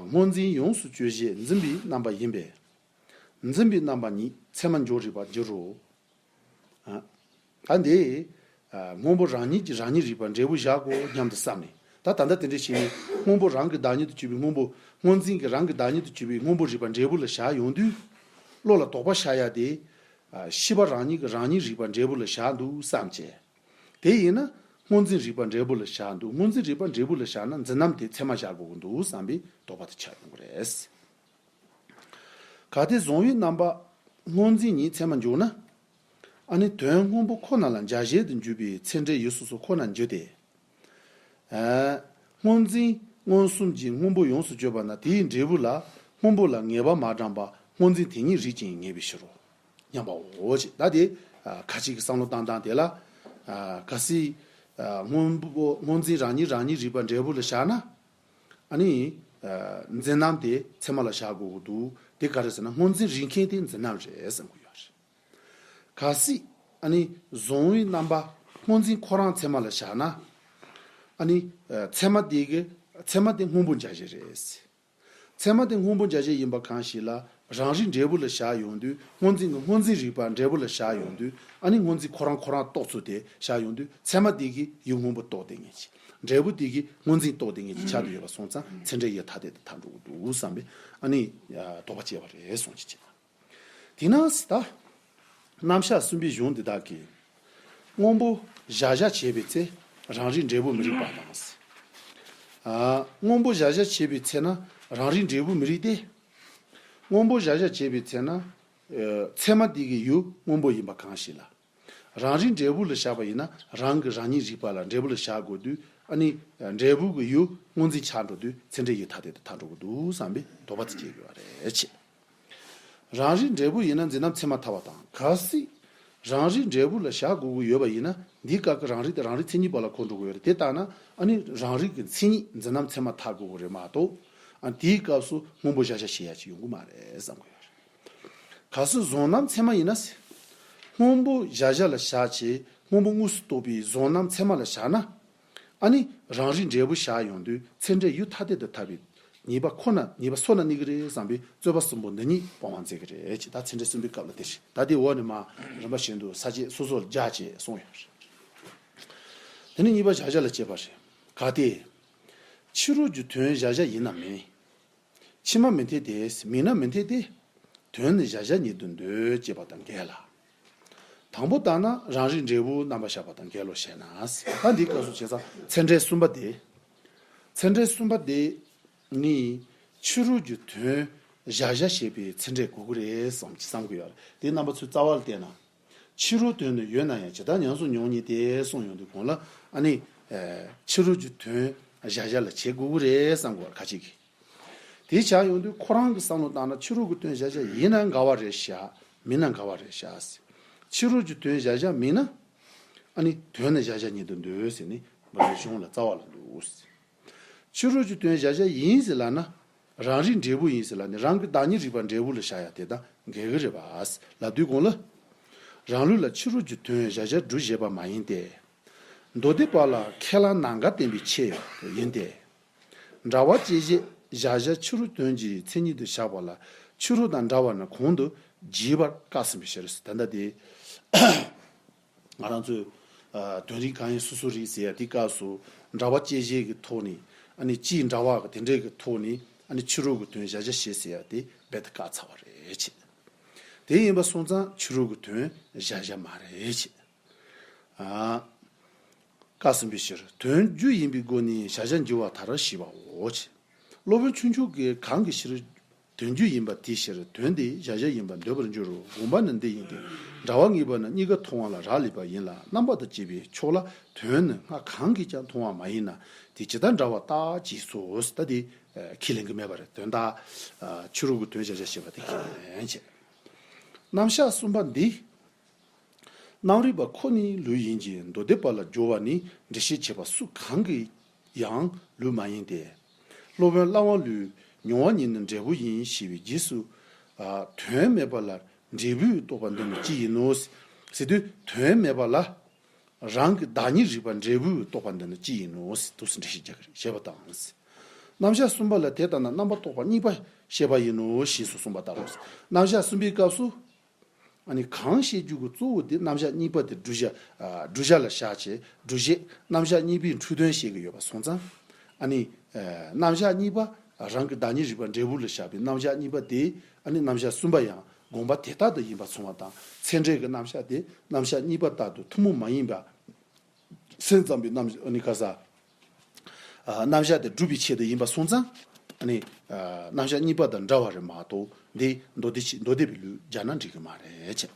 སྔོ་འཛིན་ཡོངས་སུ་གཅོད་བྱེད་འཛིན་པའི་རྣམ་པ་ཡིན་པས། འཛིན་པའི་རྣམ་པ་ཉིད་ཚད་མར་འཇོག་རིགས་པར་འགྱུར་རོ། ཨ། ད་འདི། ཨ། སྔོན་པོ་རང་ཉིད་ཀྱིས་རང་ཉིད་རིག་པ་འབྲས་བུ་བཞག་གོ་སྙམ་དུ་བསམས་ནས། ད་ད་ལྟ་དེ་འདྲ་བྱས་ནས་སྔོན་པོ་རང་གི་བདག་ཉིད་དུ་གྱུར་པའི་སྔོན་པོ། སྔོ་འཛིན་གྱིས་རང་གི་བདག་ཉིད་དུ་གྱུར་པའི་སྔོན་པོ་རིག་པ་འབྲས་བུ་ལ་བཞག་ཡོང་དུས། བློ་ལ་དོགས་པ་ཤར་ཡ་དེ། ཨ། ཤེས་པ་རང་ཉིད་ཀྱིས་རང་ཉིད་རིག་པ་འབྲས་བུ་ལ་བཞག་འདུག་བསམ་བྱས། དེ་ཡིན་ན་སྔོ་འཛིན་རིག་པ་འབྲས་བུ་ལ་བཞག་འདུག་སྔོ་འཛིན་རིག་པ་འབྲས་བུ་ལ་བཞག་ན་འཛིན་རྣམ་དེ་ཚད་མར་བཞག་དགོས་ཀྱི་འདུག་བསམ་པའི་དོགས་པ་དེ་ཆགས་ཡོང་གི་རེད། གལ་ཏེ་གཟུང་བའི་རྣམ་པ་སྔོ་འཛིན་ཉིད་ཚད་མར་འཇོག་ན། ཨ་ནི་དོན་སྔོན་པོ་ཁོ་ན་ལ་འཇལ་བྱེད་དུ་འཇུག་པའི་ཚད་འབྲས་ཡུལ་སོ་སོ་ཁོ་ནར་འགྱུར་ཏེ། ཨ། སྔོ་འཛིན་མངོན་སུམ་གྱིས་སྔོན་པོ་ཡོངས་སུ་གཅོད་པ་ན། དེའི་འབྲས་བུ་ལ་སྔོན་པོ་ལ་ངེས་པ་མ་དྲངས་པར་སྔོ་འཛིན་དེ་ཉིད་རིག་ཅིང་ངེས་པའི་ཕྱིར་རོ། སྙམ་པའོ། ཅེས། ད་དེ། ཨ། ཁ་ཅིག་གི་བསམ་བློ་བཏང་སྟངས་དེ་ལ། ཨ། གལ་སྲིད། ཨ། སྔོན་པོ་སྔོ་འཛིན་རང་ཉིད་རང་ཉིད་རིག་པ་འབྲས་བུ་ལ་བཞག་ན། ཨ་ནི། ཨ། འཛིན་རྣམ་དེ་ཚད་མ་ལ་བཞག་དགོས་ཀྱི་འདུག་དེ་ག་རེ་ཟེར་ན་སྔོ་འཛིན་རིག་མཁན་དེ་འཛིན་རྣམ་རེད་བསམ་གྱི་ཡོད་རེད། གལ་སྲིད་ཨ་ནི་གཟུང་བའི་རྣམ་པ་སྔོ་འཛིན་ཁོ་རང་ཚད་མ་ལ་བཞག་ན། ཨ་ནི། ཨ། ཚད་མ་དེ་གི། ཚད་མ་དེ་སྔོན་པོ་འཇལ་བྱེད་རེད། ཚད་མ་དེ་སྔོན་པོ་འཇལ་བྱེད་ཡིན་པ་གང་ཞིག་ལ་རང་རིག་འབྲས་བུ་ལ་བཞག་ཡོང་དུས། སྔོ་འཛིན་གྱི་སྔོ་འཛིན་རིག་པ་འབྲས་བུ་ལ་བཞག་ཡོང་དུས། ཨ་ནི་སྔོ་འཛིན་ཁོ་རང་ཁོ་རང་རྟོགས་ཚུལ་དེ་བཞག་ཡོང་དུས། ཚད་མ་དེ་གིས་ཡུལ་སྔོན་པོ་རྟོགས་བསྡད་མཁན་ཅིག་འབྲས་བུ་དེ་གིས་སྔོ་འཛིན་རྟོགས་བསྡད་མཁན་ཅིག་ཆགས་བསྡད་ཡོད་པ་སོང་ཙང་། ཚད་འབྲས་ཡུལ་ཐ་དད་དུ་ཐལ་འགྲོ་གི་འདུག་བསམ་པའི་ཨ་ནི། ཨ། དོགས་པ་སྐྱེས་པ་རེད་གསུངས་ཀྱི་བྱས། དེས་ན་ད། རྣམ་གཞག་གསུམ་པའི་གཞུང་འདི་དག་གིས། སྔོན་པོ་གཞལ་བྱ་བྱེད་པའི་ཚེ་རང་རིག་འབྲས་བུ་མི་རིག་པ་དང་། ཨ། སྔོན་པོ་གཞལ་བྱ་བྱེད་པའི་ཚེ་ན་རང་རིག་འབྲས་བུ་མི་རིག་སྟེ། སྔོན་པོ་གཞལ་བྱ་བྱེད་པའི་ཚེ་ན། ཨ། ཚད་མ་དེ་གི་ཡུལ་སྔོན་པོ་ཡིན་པ་གང་ཞིག་ལ། རང་རིག་འབྲས་བུ་ལ་བཞག་པ་ཡིན་ན། རང་གིས་རང་ཉིད་རིག་པ་ལ་འབྲས་བུ་ལ་བཞག་དགོས་དུས། ཨ་ནི་འབྲས་བུ་གི་ཡུལ་སྔོ་འཛིན་ཆགས་འགྲོ་དུས། ཚད་འབྲས་ཡུལ་ཐ་དད་དུ་ཐལ་འགྲོ་གི་འདུག་བསམ་པའི་དོགས་པ་དེ་སྐྱེ་དགོས་པ་རེད། རང་རིག་འབྲས་བུ་ཡིན་ན་འཛིན་རྣམ་ཚད་མར་ཐལ་བ་དང་། གལ་སྲིད་རང་རིག་འབྲས་བུ་ལ་བཞག་དགོས་ཀྱི་ཡོད་པ་ཡིན་ན། འདིའི་སྐབས་ཀྱི་རང་རིག་དེ་རང་རིག་མཚན་ཉིད་པ་ལ་གོ་འགྲོ་གི་ཡོད་རེད། དེ་ལྟར་ན་ཨ་ནི་རང་རིག་གི་མཚན་ཉིད་འཛིན་རྣམ་ཚད་མར་ཐལ་དགོས་ཀྱི་རེད་མ་གཏོགས། ཨ། དེའི་སྐབས་སུ་སྔོན་པོ་གཞལ་བྱ་བྱེད་ཡ་ཅིག་ཡོང་གི་མ་རེད་བསམ་གྱི་ཡོད་རེད། གལ་སྲིད་གཟུང་རྣམ་ཚད་མ་ཡིན་ན། སྔོན་པོ་གཞལ་བྱ་ལ་བཞག་བྱས་སྔོན་པོ་དངོས་སུ་རྟོགས་པའི་གཟུང་རྣམ་ཚད་མ་ལ་བཞག་ན། ཨ་ནི་རང་རིག་འབྲས་བུ་བཞག་ཡོང་དུས། ཚད་འབྲས་ཡུལ་ཐ་དད་དུ་ཐལ་བའི་ཉེས་པ་ཁོ་ན། ཉེས་པ་སོ་ན་གནས་ཀྱི་རེད་བསམ་པའི་རྩོད་པ་གསུམ་པོ་འདི་གཉིས་སྤོང་བ་མཛད་ཀྱི་རེད་ཅེས། ད་ཚད་འབྲས་གསུམ་པའི་སྐབས་ལ་དེ་བཞིན། ད་དེའི་འོག་ནས་མར་རིམ་པ་བཞིན་དུ་ས་བཅད་སོ་སོར་སྦྱར་བྱས་གསུངས་ཡོད་རེད། དེ་ནས་གཉིས་པ་གཞལ་བྱ་ལ་དཔྱད་པ་རེད། གལ་ཏེ། ཕྱི་རོལ་གྱི་དོན་གཞལ་བྱ་ཡིན་ནམ་མིན། ཕྱི་མ་མི་འཐད་དེ། མིན་ན་མི་འཐད་དེ། དོན་ནི་གཞལ་བྱ་ཉིད་དུ་འདོད་ཅེས་པ་དང་འགལ་ལ། དང་པོ་ལྟར་ན་རང་རིག་འབྲས་བུ་རྣམ་པར་གཞག་པ་དང་འགལ་ལོ་ཞེ་ན། ད་འདིའི་སྐབས་སུ་བྱས་ཙང་ཚད་འབྲས་གསུམ་པ་དེ། ཚད་འབྲས་གསུམ་པ་དེ་ནི་ཕྱི་རོལ་གྱི་དོན་གཞལ་བྱ་བྱེད་པའི་ཚད་འབྲས་དགོས་ཀྱི་རེད་བསམ་གྱི་བསམ་གྱི་ཡོད་རེད། དེ་རྣམ་པ་ཚོའི་རྩ་བ་ལ་བལྟས་ན། ཕྱི་རོལ་དོན་ནི་ཡོད་ན་ཡང་ཇི་ལྟར་ཉམས་སུ་མྱོང་ཉིད་དེ་གསུངས་ཡོང་དུས་གོང་ལ། ཨ་ནི། ཨེ། ཕྱི་རོལ་གྱི་དོན་གཞལ་བྱ་ལ་བྱེད་དགོས་ཀྱི་རེད་བསམ་དགོས་པ་ཁ་ཅིག་གིས། དེ་ཆགས་ཡོང་དུས་ཁོ་རང་གི་བསམ་བློ་བཏང་ན། ཕྱི་རོལ་གྱི་དོན་གཞལ་བྱ་ཡིན་ན་འགལ་བ་རེད་བཞག་མིན་ན་འགལ་བ་རེད་བཞག་ཕྱི་རོལ་གྱི་དོན་གཞལ་བྱ་མིན་ན། ཨ་ནི་དོན་ནི་གཞལ་བྱ་ཉིད་དུ་འདོད་ཟེར་ནས་འབའ་གཞུང་ལ་རྩ་བ་ལ་འདུག་ཕྱི་རོལ་གྱི་དོན་གཞལ་བྱ་ཡིན་ཟེར་ལབ་ན། རང་རིག་འབྲས་བུ་ཡིན་ཟེར་ལབ་ནས། རང་གི་བདག་ཉིད་རིག་པ་འབྲས་བུ་ལ་བཞག་ཡ་དེ་དང་འགལ་གྱི་རེད་པ་ལབ་དུས་གོང་ལ། རང་ལུགས་ལ་ཕྱི་རོལ་གྱི་དོན་གཞལ་བྱར་སྒྲུབ་བྱེད་པ་མ་ཡིན་ཏེ། མདོ་སྡེ་པ་ལ་ཁས་བླངས་ནམ་མཁའ་བསྟན་པའི་ཆེད་ཡིན་ཏེ། འདྲ་བ་དཔྱད་བྱེད་གཞལ་བྱ་ཕྱི་རོལ་དོན་གྱི་མཚན་ཉིད་དུ་བཞག་པ་ལ། ཕྱི་རོལ་དང་འདྲ་བ་ནི་གོང་དུ་བགྱིས་པར་བཀག་ཟིན་པའི་ཕྱིར། ད་ལྟ་དེ། ང་རང་ཚོས། ཨ། དོན་རིག་གང་ཡིན་སོ་སོར་རིག་ཟེར་ཡ་དེའི་སྐབས་སུ། འདྲ་བ་དཔྱད་བྱེད་ཀྱི་ཐོག་ནས། ཨ་ནི་སྤྱིའི་འདྲ་བ་གི་དེ་འདྲའི་གི་ཐོག་ནས། ཨ་ནི་ཕྱི་རོལ་གྱི་དོན་གཞལ་བྱ་བྱེད་ཟེར་ཡ་དེ་རྦད་དེ་བཀག་ཚར་བ་རེད་ཅེས། དེ་ཡིན་པ་སོང་ཙང་ཕྱི་རོལ་གྱི་དོན་གཞལ་བྱ་མ་རེད་ཅེས། ཨ། བཀའ་གསུམ་པའི་ཕྱིར་དོན་རྒྱུ་ཡིན་པའི་སྒོ་ནས་གཞལ་བྱ་འགྱུར་བ་མཐར་ཞེས་པའོ། སློབ་དཔོན་ཆོས་མཆོག་གིས་གང་གི་ཕྱིར་དོན་རྒྱུ་ཡིན་པ་དེའི་ཕྱིར་དོན་དེ་གཞལ་བྱ་ཡིན་པར་འདོད་པར་འགྱུར་རོ། དགོངས་པ་ནི་འདི་ཡིན་ཏེ། འདྲ་བ་ངེས་པ་ནི་གཉིས་ཀ་མཐོང་བ་ལ་རག་ལས་པ་ཡིན་ལ། རྣམ་པ་དང་བཅས་པའི་ཕྱོགས་ལ་དོན་ནི་སྔ་གང་གིས་ཀྱང་མཐོང་བ་མ་ཡིན་ན་དེ་ཇི་ལྟར་འདྲ་བར་བརྟག་ཅེས་སོ། ད་དེ་ཁས་ལེན་གྱི་མེད་པ་རེད། དོན་དག་ཕྱི་རོལ་གྱི་དོན་གཞལ་བྱ་ཞེས་པ་དེ་ཁས་ལེན་བྱེད། རྣམ་གཞག་གསུམ་པ་འདི། རྣམ་རིག་པ་ཁོ་ནི་ལུས་ཡིན་གྱི་མདོ་སྡེ་པ་ལ་སྦྱོར་བ་ནི་འགྲེལ་བཤད་བྱེད་པ་སུ་གང་གི་ཡང་ལུགས་མ་ཡིན་ཏེ། སློབ་དཔོན་བླ་མ་ལུས་མྱོང་བ་ཉིད་ནི་འབྲས་བུ་ཡིན་ཞེས་པའི་རྗེས་སུ། ཨ། དོན་མེད་པ་ལ་འབྲས་བུས་རྟོགས་པ་འདི་ནི་ཅི་ཡིན་ནོ། ཟེར་དུས་དོན་མེད་པ་ལ་རང་གི་བདག་ཉིད་རིག་པ་འབྲས་བུས་རྟོགས་པ་འདི་ནི་ཅི་ཡིན་ནོ། དུ་སུ་འགྲེལ་བཤད་རྒྱག་གི་རེད་ཞེས་པ་དང་། རྣམ་གཞག་གསུམ་པ་ལ་དེ་ལྟ་ན་རྣམ་པར་རྟོག་པ་གཉིས་པ་བཤད་པ་ཡིན་ནོ་ཞེས་སུ་གསུངས་པ་ལྟར་རོ། རྣམ་གཞག་གསུམ་པའི་སྐབས་སུ། ཨ་ནི་གང་བཤད་རྒྱུ་གི་གཙོ་བོ་དེ་རྣམ་གཞག་གཉིས་པ་དེ་བསྒྲུབ་བྱ། ཨ། བསྒྲུབ་བྱ་ལ་བཞག་བྱས་སྒྲུབ་བྱེད་རྣམ་གཞག་གཉིས་པའི་འཁྲུལ་དོན་བཤད་ཀྱི་ཡོད་པ་སོང་ཙང་། ཨ་ནི། ཨ། རྣམ་གཞག་གཉིས་པ་རང་གི་བདག་ཉིད་རིག་པ་འབྲས་བུ་ལ་བཞག་པའི་རྣམ་གཞག་གཉིས་པ་དེ་ཨ་ནི་རྣམ་གཞག་གསུམ་པ་ཡང་དགོངས་པ་དེ་ལྟར་དུ་ཡིན་པ་སོང་བ་དང་། ཚད་འབྲས་ཀྱི་རྣམ་གཞག་དེ་རྣམ་གཞག་གཉིས་པ་ལྟར་དུ་ཐུན་མོང་མ་ཡིན་པ། སེམས་ཙམ་པའི་རྣམ་ཨ་ནི་ག་ས། ཨ། རྣམ་གཞག་དེ་སྒྲུབ་པའི་ཆེད་དུ་ཡིན་པ་སོང་ཙང་། ཨ་ནི། ཨ། རྣམ་གཞག་གཉིས་པ་དང་འདྲ་བ་རེད་མ་གཏོགས་འདི་མདོ་སྡེ་ཆེ་མདོ་སྡེ་པའི་ལུགས་སྦྱར་ན་འགྲིག་གི་མ་རེད་ཅེས།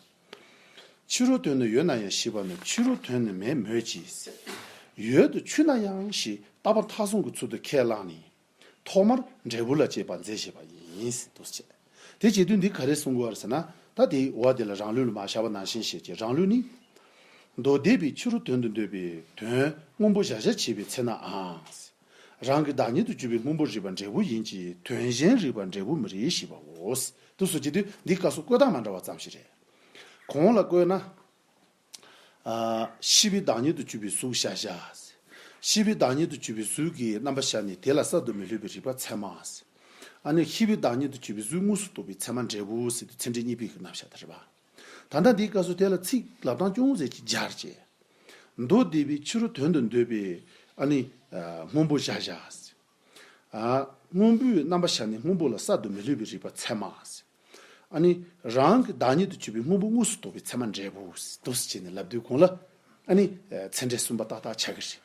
ཕྱི་རོལ་དོན་ནི་ཡོད་ན་ཡང་ཞེས་པ་ནི་ཕྱི་རོལ་དོན་ནི་མེད་མོད་ཀྱི། ཡོད་དུ་ཆུད་ན་ཡང་ཞེས་རྟག་པ་མཐའ་བཟུང་གི་ཚུལ་དུ་ཁས་བླངས་ནས། ཐོག་མར་འབྲས་བུ་ལ་དཔྱད་པ་མཛད་བྱེད་པ་ཡིན། དུ་བྱེད། དེ་བྱེད་དུས་འདི་ག་རེ་གསུང་དགོས་པ་རེད་ཟེར་ན། ད་དེའི་འོག་དེ་ལ་རང་ལུགས་ལ་མ་བཞག་པ་ནང་བཞིན་བཤད་ཀྱི། རང་ལུགས་ནི། མདོ་སྡེ་པའི་ཕྱི་རོལ་དོན་དུ་འདོད་པའི་དོན་སྔོན་པོ་གཞལ་བྱ་བྱེད་པའི་ཚེ་ནའང་། རང་གི་བདག་ཉིད་དུ་གྱུར་པའི་སྔོན་པོ་རིག་པ་འབྲས་བུ་ཡིན་གྱི་དོན་གཞན་རིག་པ་འབྲས་བུ་མི་རིག་ཞེས་པའོ། དུ་སོ་བྱེད་དུས་འདིའི་སྐབས་སུ་བཀོད་སྟངས་མ་འདྲ་བ་ཙམ་ཞིག་རེད། གོང་ལ་བཀོད་ན། ཨ། ཤེས་པའི་བདག་ཉིད་དུ་གྱུར་པའི་གཟུགས་གཞལ་བྱ། ཤེས་པའི་བདག་ཉིད་དུ་གྱུར་པའི་གཟུགས་ཀྱི་རྣམ་པར་ཤར་ནས་དེ་ལ་གསར་དུ་མི་སླུ་བའི་རིག་པ་ཚད་མ། ཨ་ནི་ཤེས་པའི་བདག་ཉིད་དུ་གྱུར་པའི་གཟུགས་དངོས་སུ་རྟོགས་པའི་ཚད་མ་འབྲས་བུ་ཟེར་དུས་ཚད་འབྲས་གཉིས་པའི་རྣམ་གཞག་དེ་རེད་པ། ད་ལྟ་འདིའི་སྐབས་སུ་དེ་ལ་ཚིག་ལབ་སྟངས་ཅུང་ཟད་ཅིག་སྦྱར་བྱས། མདོ་སྡེ་པའི་ཕྱི་རོལ་དོན་དུ་འདོད་པའི་ཨ་ནི། ཨ། སྔོན་པོ་གཞལ་བྱ། ཨ། སྔོན་པོའི་རྣམ་པར་ཤར་ནས་སྔོན་པོ་ལ་གསར་དུ་མི་སླུ་བའི་རིག་པ་ཚད་མ། ཨ་ནི་རང་གི་བདག་ཉིད་དུ་གྱུར་པའི་སྔོན་པོ་དངོས་སུ་རྟོགས་པའི་ཚད་མ་འབྲས་བུ་དུ་བྱས་ནས་ལབ་དུས་གོང་ལ། ཨ་ནི་ཚད་འབྲས་གསུམ་པ་ཏག་ཏག་ཆགས་ཀྱི་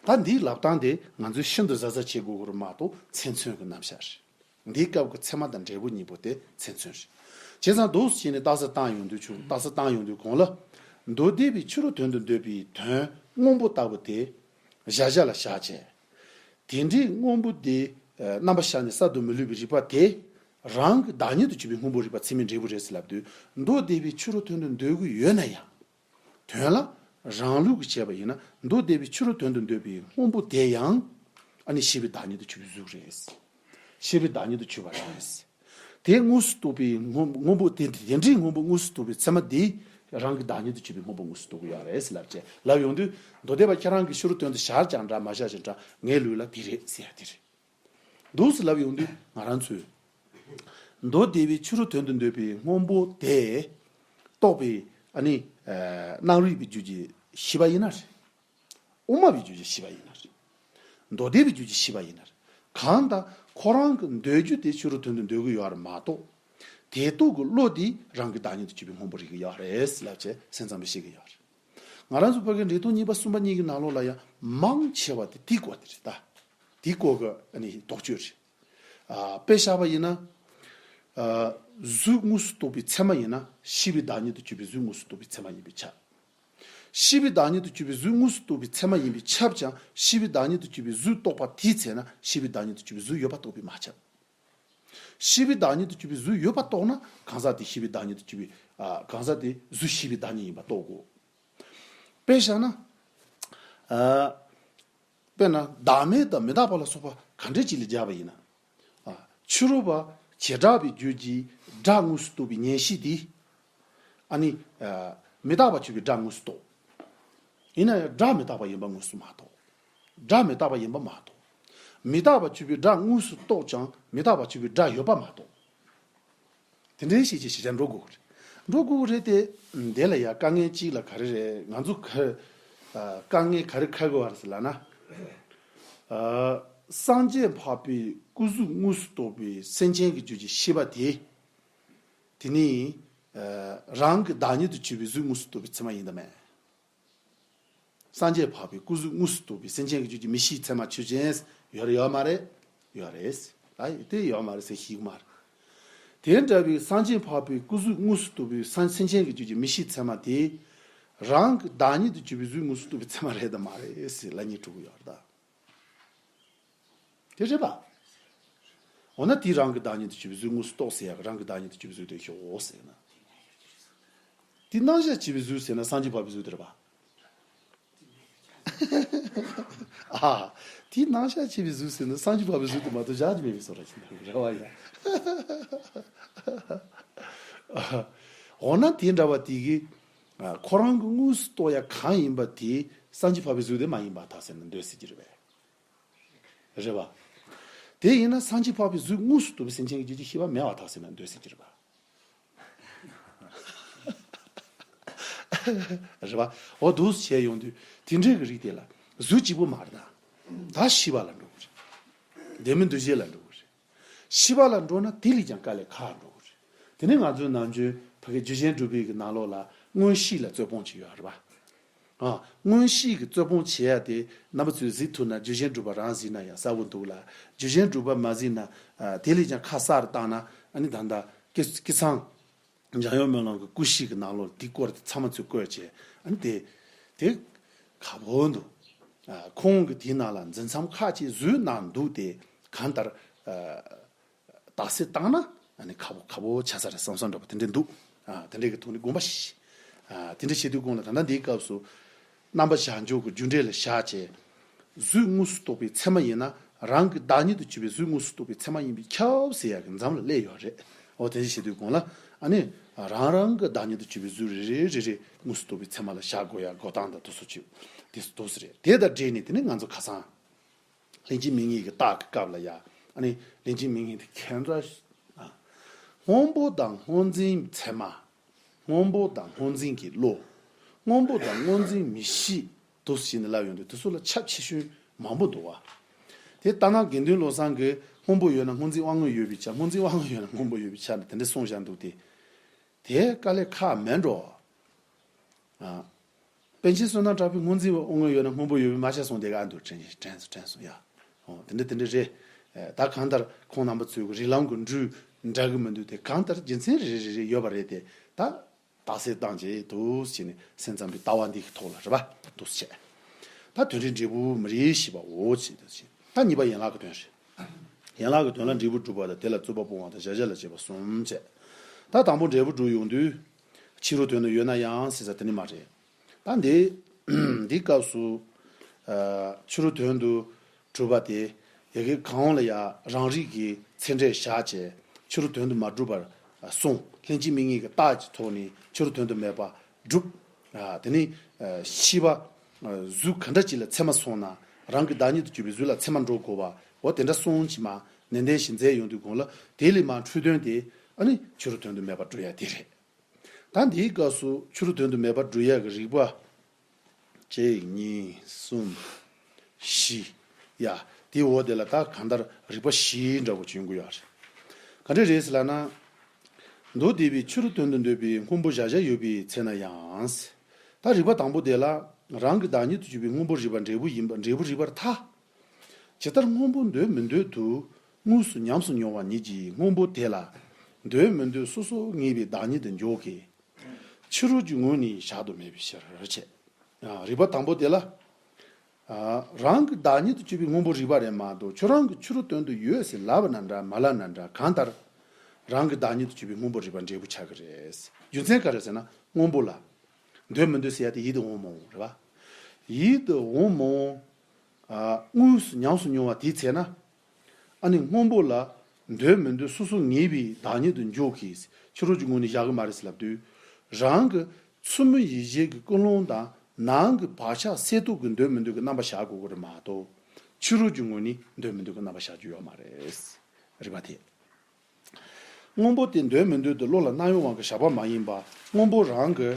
རེད། ད་འདིའི་ལབ་སྟངས་དེ་ང་ཚོས་ཤིན་ཏུ་གཟབ་གཟབ་བྱེད་དགོས་ཀྱི་རེད་མ་གཏོགས་མཚན་མཚོན་གྱི་རྣམ་གཞག་རེད། འདིའི་སྐབས་ཀྱི་ཚད་མ་དང་འབྲས་བུ་གཉིས་པོ་དེ་མཚན་མཚོན་རེད། བྱས་ཙང་འདུག་སེ་བྱས་ནས་རྟགས་གསལ་བཏང་ཡོང་དུས་ཆུ་རྟགས་གསལ་བཏང་ཡོང་དུས་གོང་ལ། མདོ་སྡེ་པའི་ཕྱི་རོལ་དོན་དུ་འདོད་པའི་དོན་སྔོན་པོ་ལྟ་བུ་དེ་གཞལ་བྱ་ལ་བཞག་བྱས། དེ་འདྲའི་སྔོན་པོ་དེ་རྣམ་པར་ཤར་ནས་གསར་དུ་མི་སླུ་བའི་རིག་པ་དེ་རང་གི་བདག་ཉིད་དུ་གྱུར་པའི་སྔོན་པོ་རིག་པ་ཚད་མའི་འབྲས་བུ་རེད་ཟེར་ལབ་དུས། མདོ་སྡེ་པའི་ཕྱི་རོལ་དོན་དུ་འདོད་ཀྱི་ཡོད་ན་ཡང་། དོན་ལ་རང་ལུགས་ཀྱིས་བྱས་པ་ཡིན་ན། མདོ་སྡེ་པའི་ཕྱི་རོལ་དོན་དུ་འདོད་པའི་སྔོན་པོ་དེ་ཡང་ཨ་ནི་ཤེས་པའི་བདག་ཉིད་དུ་གྱུར་པའི་གཟུགས་རེད། ཤེས་པའི་བདག་ཉིད་དུ་གྱུར་པ་རེད། དེ་དངོས་སུ་རྟོགས་པའི་སྔོན་སྔོན་པོ་དེ་དེ་འདྲའི་སྔོན་པོ་དངོས་སུ་རྟོགས་པའི་ཚད་མ་དེ་རང་གི་བདག་ཉིད་དུ་གྱུར་པའི་སྔོན་པོ་དངོས་སུ་རྟོགས་ཀྱི་ཡོད་རེད་ཟེར་ལབ་བྱས་ལབ་ཡོང་དུས། མདོ་སྡེ་པ་ཁྱེད་རང་གི་ཕྱི་རོལ་དོན་དུ་བཞག་ཀྱང་འདྲ་མ་བཞག་ཀྱང་འདྲ་ངའི་ལུགས་ལ་དེ་རེད་ཟེར་ཡ་དེ་རེད། འདུག་སེ་ལབ་ཡོང་དུས་ང་རང་ཚོས། མདོ་སྡེ་པའི་ཕྱི་རོལ་དོན་དུ་འདོད་པའི་སྔོན་པོ་དེ་རྟོགས་པའི་ཨ་ནི། ཨ། རྣམ་རིག་པའི་རྒྱུད་ཀྱི་ཤེས་པ་ཡིན་ན་རེད། དབུ་མ་པའི་རྒྱུད་ཀྱི་ཤེས་པ་ཡིན་ན་རེད། མདོ་སྡེ་པའི་རྒྱུད་ཀྱི་ཤེས་པ་ཡིན་ན་རེད། གང་ལྟར་ཁོ་རང་གི་འདོད་རྒྱུ་དེ་ཕྱི་རོལ་དོན་དུ་འདོད་ཀྱི་ཡོད་རེད་མ་གཏོགས། དེ་རྟོགས་ཀྱི་བློ་དེ་རང་གི་བདག་ཉིད་དུ་གྱུར་པའི་སྔོན་པོ་རིག་གི་ཡོད་རེད་ལབ་བྱས་སེམས་ཙམ་པས་བཤད་ཀྱི་ཡོད་རེད། ང་རང་ཚོ་བོད་ཀྱི་འགྲེལ་དོན་གཉིས་པ་གསུམ་པ་གཉིས་ཀྱི་ནང་ལོགས་ལ་ཡང་མང་ཆེ་བ་དེ་དེའི་སྐོར་དེ་རེད་ད། དེའི་སྐོར་གྱི་ཨ་ནི་དོགས་གཅོད་རེད། ཨ། དཔེ་བཞག་པ་ཡིན་ན། ཨ། གཟུགས་དངོས་སུ་རྟོགས་པའི་ཚད་མ་ཡིན་ན་ཤེས་པའི་བདག་ཉིད་དུ་གྱུར་པའི་གཟུགས་དངོས་སུ་རྟོགས་པའི་ཚད་མ་ཡིན་པས་ཁྱབ། ཤེས་པའི་བདག་ཉིད་དུ་གྱུར་པའི་གཟུགས་དངོས་སུ་རྟོགས་པའི་ཚད་མ་ཡིན་པས་ཁྱབ་ཀྱང་ཤེས་པའི་བདག་ཉིད་དུ་གྱུར་པའི་གཟུགས་རྟོགས་པ་དེའི་ཚེ་ན་ཤེས་པའི་བདག་ཉིད་དུ་གྱུར་པའི་གཟུགས་ཡོད་པ་རྟོགས་པས་མ་ཁྱབ། ཤེས་པའི་བདག་ཉིད་དུ་གྱུར་པའི་གཟུགས་ཡོད་པ་རྟོགས་ན་གང་ཟག་དེ་ཤེས་པའི་བདག་ཉིད་དུ་གྱུར་པའི། ཨ། གང་ཟག་དེ་གཟུགས་ཤེས་པའི་བདག་ཉིད་ཡིན་པ་རྟོགས་དགོས། དཔེ་བཞག་ན། ཨ། དཔེར་ན་བདག་མེད་དང་མི་རྟག་པ་ལ་སོགས་པ་ག་འདྲ་ཅིག་ལ་སྦྱར་བ་ཡིན་ན། ཨ། ཕྱི་རོལ་པ་བྱེ་བྲག་པའི་རྒྱུད་ཀྱི་སྒྲ་དངོས་སུ་རྟོགས་པའི་ཉན་ཤེས་དེ། ཨ་ནི། ཨ། མི་རྟག་པ་ཆོས་ཀྱི་སྒྲ་དངོས་སུ་རྟོགས། ཡིན་ན་ཡང་སྒྲ་མི་རྟག་པ་ཡིན་པ་དངོས་སུ་མ་རྟོགས། སྒྲ་མི་རྟག་པ་ཡིན་པ་མ་རྟོགས། མི་རྟག་པ་ཆོས་ཀྱི་སྒྲ་དངོས་སུ་རྟོགས་ཀྱང་མི་རྟག་པ་ཆོས་ཀྱི་སྒྲ་ཡོད་པ་མ་རྟོགས། དེ་འདྲའི་ཞིག་གི་ཞིག་ཆ་འགྲོ་དགོས་ཀྱི་རེད། འགྲོ་དགོས་ཀྱི་རེད་དེ། དེ་ལ་ཡང་དཀའ་ངལ་གཅིག་ལ་ག་རེ་རེད། ང་ཚོ་ག་རེ། ཨ། དཀའ་ངལ་ག་རེ་འཁྱེར་དགོས་པ་རེད་ཟེར་ལབ་ན། ཨ། སངས་རྒྱས་འཕགས་པའི་སྐུ་གཟུགས་དངོས་སུ་རྟོགས་པའི་སེམས་ཅན་གྱི་རྒྱུད་ཀྱི་ཤེས་པ་དེ། དེ་ནི། ཨ། རང་གི་བདག་ཉིད་དུ་གྱུར་པའི་གཟུགས་དངོས་སུ་རྟོགས་པའི་ཚད་མ་ཡིན་དམ་མེད། སངས་རྒྱས་འཕགས་པའི་སྐུ་གཟུགས་དངོས་སུ་རྟོགས་པའི་སེམས་ཅན་གྱི་རྒྱུད་ཀྱི་མི་ཤེས་ཚད་མ་ཆོས་ཅན། ཡོད་རེད་ཡོད་མ་རེད། ཡོད་རེད། ད་དེ་ཡོད་མ་རེད་ཟེར་ཤེས་ཀྱི་མ་རེད། དེ་འདྲ་བའི་སངས་རྒྱས་འཕགས་པའི་སྐུ་གཟུགས་དངོས་སུ་རྟོགས་པའི་སེམས་སེམས་ཅན་གྱི་རྒྱུད་ཀྱི་མི་ཤེས་ཚད་མ་དེ། རང་གི་བདག་ཉིད་དུ་གྱུར་པའི་གཟུགས་དངོས་སུ་རྟོགས་པའི་ཚད་མ་རེད་དམ་མ་རེད་ཟེར་ལབ་སྙིང་བྲོ་གི་ཡོད་རེད་ད། དེ་རེད་པ། འོ་ན་དེ་རང་གི་བདག་ཉིད་དུ་གྱུར་པའི་གཟུགས་དངོས་སུ་རྟོགས་ཟེར་ཡག་གི་རང་གི་བདག་ཉིད་དུ་གྱུར་པའི་གཟུགས་དེ་ཤོག་ཟེར་ན། དེ་སྣང་ཤས་ཆེ་བའི་གཟུགས་ཟེར་ན་སངས་རྒྱས་འཕགས་པའི་གཟུགས་དེ་རེད་པ། ཨ། དེ་སྣང་ཤས་ཆེ་བའི་གཟུགས་ཟེར་ན་སངས་རྒྱས་འཕགས་པའི་གཟུགས་དེ་མ་གཏོགས་བཞག་རྒྱུ་མེད་པའི་བཟོ་འདྲ་ཞིག་འདུག་རེད་པ་ཡ། འོ་ན་དེ་འདྲ་བ་དེ་གི། ཁོ་རང་གི་དངོས་སུ་རྟོགས་ཡ་གང་ཡིན་པ་དེ་སངས་རྒྱས་འཕགས་པའི་གཟུགས་དེ་མ་ཡིན་པར་ཐལ་ཟེར་ན་འདོད་སྲིད་ཀྱི་རེད་པས། རེད་པ། དེ་ཡིན་ན་སངས་རྒྱས་འཕགས་པའི་གཟུགས་དངོས་སུ་རྟོགས་པའི་སེམས་ཅན་གྱི་རྒྱུད་ཀྱི་ཤེས་པ་མེད་པར་ཐལ་ཟེར་ན་འདོད་སྲིད་ཀྱི་རེད་པ། རེད་པ། འོ་འདུག་སེ་བྱས་ཡོང་དུས་དེ་འདྲའི་གི་རིགས་དེ་ལ་གཟུགས་གཅིག་པུ་མ་རེད་ད། ད་ཤེས་པ་ལ་འགྲོ་གི་རེད། བདེན་མིན་འདུ་བྱེད་ལ་འགྲོ་གི་རེད། ཤེས་པ་ལ་འགྲོ་ན་དེ་ལས་ཀྱང་དཀའ་ལས་ཁག་འགྲོ་གི་རེད། དེ་ནས་ང་ཚོའི་ནམ་རྒྱུན་ཕ་གི་རྒྱུད་གཞན་སྒྲུབ་པའི་གི་ནང་ལོགས་ལ་མངོན་ཤེས་ལ་རྩོད་སྤོང་བྱེད་ཡོད་རེད་པ། ཨ། མངོན་ཤེས་ཀྱི་རྩོད་སྤོང་བྱེད་ཡ་དེ་རྣམ་པ་ཚོས་གཟིགས་ཐུབ་ན་རྒྱུད་གཞན་སྒྲུབ་པ་རང་གཟིགས་ན་ཡང་གསལ་པོ་འདུག་ལ། རྒྱུད་གཞན་སྒྲུབ་པ་མ་གཟིགས་ན། ཨ། དེ་ལས་ཀྱང་ཁ་གསལ་རུ་བཏང་ན་ཨ་ནི་ད་ལྟ་སྐུ་སྐུ་ཚང་འཇམ་དབྱངས་སྨོན་ལམ་གྱི་སྐུ་བཤད་ཀྱི་ནང་ལོགས་དེའི་སྐོར་དེ་ཚང་མ་ཚུར་བཀོད་བྱས་ཨ་ནི་དེ་དེ་ཁག་པོ་འདུག་ཨ། ཁོང་གི་དེའི་ནང་ལ་འཛིན་མཚམས་ཁག་ཅིག་བཟོས་གནང་འདུག་སྟེ་གང་ལྟར། ཨ། དག་སེལ་བཏང་ན་ཨ་ནི་ཁག་པོ་ཁག་པོ་ཆགས་ས་རེད་བསམ་བསམ་འདྲ་པོ་དེ་འདྲ་འདུག་ཨ། དེ་འདྲའི་གི་ཐོག་ནས་དགོངས་པ་བཞེས། ཨ། དེ་འདྲ་བྱེད་དུས་གོང་ལ་ད་ལྟ་འདིའི་སྐབས་སུ་རྣམ་པ་བཞག་འཇོག་གི་རྒྱུ་འབྲས་ལ་བཞག་བྱས། གཟུགས་དངོས་སུ་རྟོགས་པའི་ཚད་མ་ཡིན་ན་རང་གི་བདག་ཉིད་དུ་གྱུར་པའི་གཟུགས་དངོས་སུ་རྟོགས་པའི་ཚད་མ་ཡིན་པས་ཁྱབ་ཟེར་ཡག་གི་མཚམས་ལ་སླེབས་ཡོད་རེད། འོ་དེ་འདྲ་བྱེད་དུས་གོང་ལ་ཨ་ནི་རང་རང་གི་བདག་ཉིད་དུ་གྱུར་པའི་གཟུགས་རེ་རེ་རེ་རེ་དངོས་སུ་རྟོགས་པའི་ཚད་མ་ལ་བཞག་དགོས་ཡག་འགྲོ་སྟངས་དང་དེ་ཚོ་ཅིག་དེ་ཚོ་འདུག་སེ་རེད། དེ་དང་འབྲེལ་ནས་དེ་ནི་ང་ཚོ་ཁ་སང་། ལྷན་ཅིག་དམིགས་ངེས་ཀྱི་རྟགས་ཀྱི་སྐབས་ལ་ཡ། ཨ་ནི་ལྷན་ཅིག་དམིགས་ངེས་དེ་ཁྱད་མཚར་ཞིག་ཨ། སྔོན་པོ་དང་སྔོ་འཛིན་ཚད་མ། སྔོན་པོ་དང་སྔོ་འཛིན་གྱི་བློ། སྔོན་པོ་དང་སྔོ་འཛིན་མིག་ཤེས་དུ་ཞིག་ནི་ལབ་ཡོང་དུས་དེ་ཚོ་ལ་ཁྱབ་ཆེ་ཤོས་མང་པོ་འདུག་བ། དེ་ལྟ་ན་དགེ་འདུན་བློ་བཟང་གིས་སྔོན་པོ་ཡོད་ན་སྔོ་འཛིན་དབང་མངོན་ཡོད་པའི་ཆ། སྔོ་འཛིན་དབང་མངོན་ཡོད་ན་སྔོན་པོ་ཡོད་པའི་ཆ་ནས་དེ་འདྲ་གསུངས་བཞག་འདུག་སྟེ། དེ་དཀའ་ལས་ཁག་མེད་འགྲོ། ཨ། པཎ་ཆེན་བསོད་ནམས་གྲགས་པས་སྔོ་འཛིན་དབང་མངོན་ཡོད་ན་སྔོན་པོ་ཡོད་པའི་མ་ཆ་གསུངས་དེ་ག་འདུག་དྲན་དྲན་སོང་ཡ། ཨོ་དེ་འདྲ་དེ་འདྲ་རེད། ཨེ། ད་གང་ལྟར་ཁོང་རྣམ་པ་ཚོའི་རིགས་ལམ་གྱི་འགྲོས་འདྲ་གི་མི་འདུག་དེ་གང་ལྟར་རྒྱུ་མཚན་རེ་རེ་རེ་རེ་ཡོད་པ་རེད་དེ། ད་དག་སེལ་བཏང་རྗེས་འདུག་སེ་བྱས་ནས་སེམས་ཙམ་པའི་ལྟ་བ་འདི་གི་ཐོག་ལ་རེད་པ་འདུག་སེ་བྱས། ད་དོན་རེ་འབྲས་བུ་མི་རེ་ཞིག་པའོ་ཅེས་འདུག་སེ་བྱས། ད་གཉིས་པ་ཡན་ལག་གི་དོན་རེད། ཡན་ལག་གི་དོན་ལ་འབྲས་བུ་སྒྲུབ་པ་དང་དེ་ལ་རྩོད་པ་སྤོང་བ་དང་གཞལ་བྱ་ལ་དཔྱད་པ་གསུམ་བྱས། ད་དང་པོ་འབྲས་བུ་སྒྲུབ་ཡོང་དུས། ཕྱི་རོལ་དོན་དུ་ཡོད་ན་ཡང་ཟེར་ས་དེ་ནི་མ་རེད། ད་འདི་འདི་སྐབས་སུ། ཨ། ཕྱི་རོལ་དོན་དུ་གྲུབ་པ་དེ་ཡ་གི་གང་ལ་ཡང་རང་རིག་གི་ཚད་འབྲས་བཞག་བྱས་ཕྱི་རོལ་དོན་དུ་མ་གྲུབ་པར་གསུངས། ལྷན་ཅིག་དམིགས་ངེས་ཀྱི་རྟགས་ཀྱི་ཐོག་ནས་ཕྱི་རོལ་དོན་དུ་མེད་པ་གྲུབ། ཨ། དེ་ནི་ཤེས་པ་གཟུགས་ག་འདྲ་ཅིག་ལ་ཚད་མ་སོང་ན་རང་གི་བདག་ཉིད་དུ་གྱུར་པའི་གཟུགས་ལ་ཚད་མ་འགྲོ་དགོས་པ་འོ་དེ་འདྲ་གསུངས་ཀྱི་མ་ནན་ཏན་ཞིག་མཛད་ཡོང་དུས་གོང་ལ་དེ་ལས་མར་འཕྲོས་དོན་དེ་ཨ་ནི་ཕྱི་རོལ་དོན་དུ་མེད་པར་འགྲོ་ཡ་དེ་རེད། ད་འདིའི་སྐབས་སུ་ཕྱི་རོལ་དོན་དུ་མེད་པར་སྒྲུབ་ཡག་གི་རིགས་པ། གཅིག་གཉིས་གསུམ། བཞི། ཡ། དེའི་འོག་དེ་ལ་ད་གང་ལྟར་རིགས་པ་བཞི་འདྲ་བོ་བྱུང་གི་ཡོད་རེད། ག་འདྲ་རེད་ཟེར་ལབ་ན། མདོ་སྡེ་པའི་ཕྱི་རོལ་དོན་དུ་འདོད་པའི་སྔོན་པོ་གཞལ་བྱ་ཡོད་པའི་ཚེ་ན་ཡང་། ད་རིགས་པ་དང་པོ་དེ་ལ་རང་གི་བདག་ཉིད་དུ་གྱུར་པའི་སྔོན་པོ་རིག་པ་འབྲས་བུ་ཡིན་པ་འབྲས་བུ་རིག་པར་ཐལ། ཇི་ལྟར་སྔོན་པོ་འདོད་མི་འདོད་དུ་དངོས་སུ་ཉམས་སུ་མྱོང་བ་ཉིད་ཀྱིས་སྔོན་པོ་དེ་ལ་འདོད་མི་འདོད་སོ་སོ་ངེས་པའི་བདག་ཉིད་དུ་འཇོག་གི། ཕྱི་རོལ་གྱི་ངོས་ནས་བཞག་ཏུ་མེད་པའི་ཕྱིར་བྱས། རིགས་པ་དང་པོ་དེ་ལ། རང་གི་བདག་ཉིད་དུ་གྱུར་པའི་སྔོན་པོ་རིག་པ་རེད་མ་གཏོགས་ཁྱོད་རང་གི་ཕྱི་རོལ་དོན་དུ་ཡོད་ཟེར་ལབ་པ་ན་འདྲ་མ་ལབ་ན་འདྲ་གང་ལྟར། རང་གི་བདག་ཉིད་དུ་གྱུར་པའི་སྔོན་པོ་རིག་པ་འབྲས་བུ་ཆགས་ཀྱི་རེད། རྒྱུ་མཚན་ག་རེ་ཟེར་ན་སྔོན་པོ་ལ། འདོད་མི་འདོད་ཟེར་ཡ་དེ་ཡིད་དུ་འོང་མ་འོང་རེད་པ། ཡིད་དུ་འོང་མ་འོང་། དངོས་སུ་ཉམས་སུ་མྱོང་བ་དེའི་ཚེ་ན། ཨ་ནི་སྔོན་པོ་ལ་འདོད་མི་འདོད་སོ་སོ་ངེས་པའི་བདག་ཉིད་དུ་འཇོག་གིས་ཕྱི་རོལ་གྱི་ངོས་ནས་བཞག་གི་མ་རེད་ཟེར་ལབ་དུས། རང་གི་ཚུལ་མིན་ཡིད་བྱེད་ཀྱི་ཀུན་སློང་དང་ནང་གི་བག་ཆགས་སད་རྟོག་གི་འདོད་མི་འདོད་ཀྱི་རྣམ་པ་བཞག་དགོས་ཀྱི་རེད་མ་གཏོགས། ཕྱི་རོལ་གྱི་ངོས་ནས་འདོད་མི་འདོད་ཀྱི་རྣམ་པ་བཞག་རྒྱུ་ཡོད་མ་རེད། རེད་པ་དེ། སྔོན་པོ་དེ་འདོད་མི་འདོད་དུ་བློ་ལ་སྣང་ཡོང་བ་གི་བཞག་པ་མ་ཡིན་པ། སྔོན་པོ་རང་གི་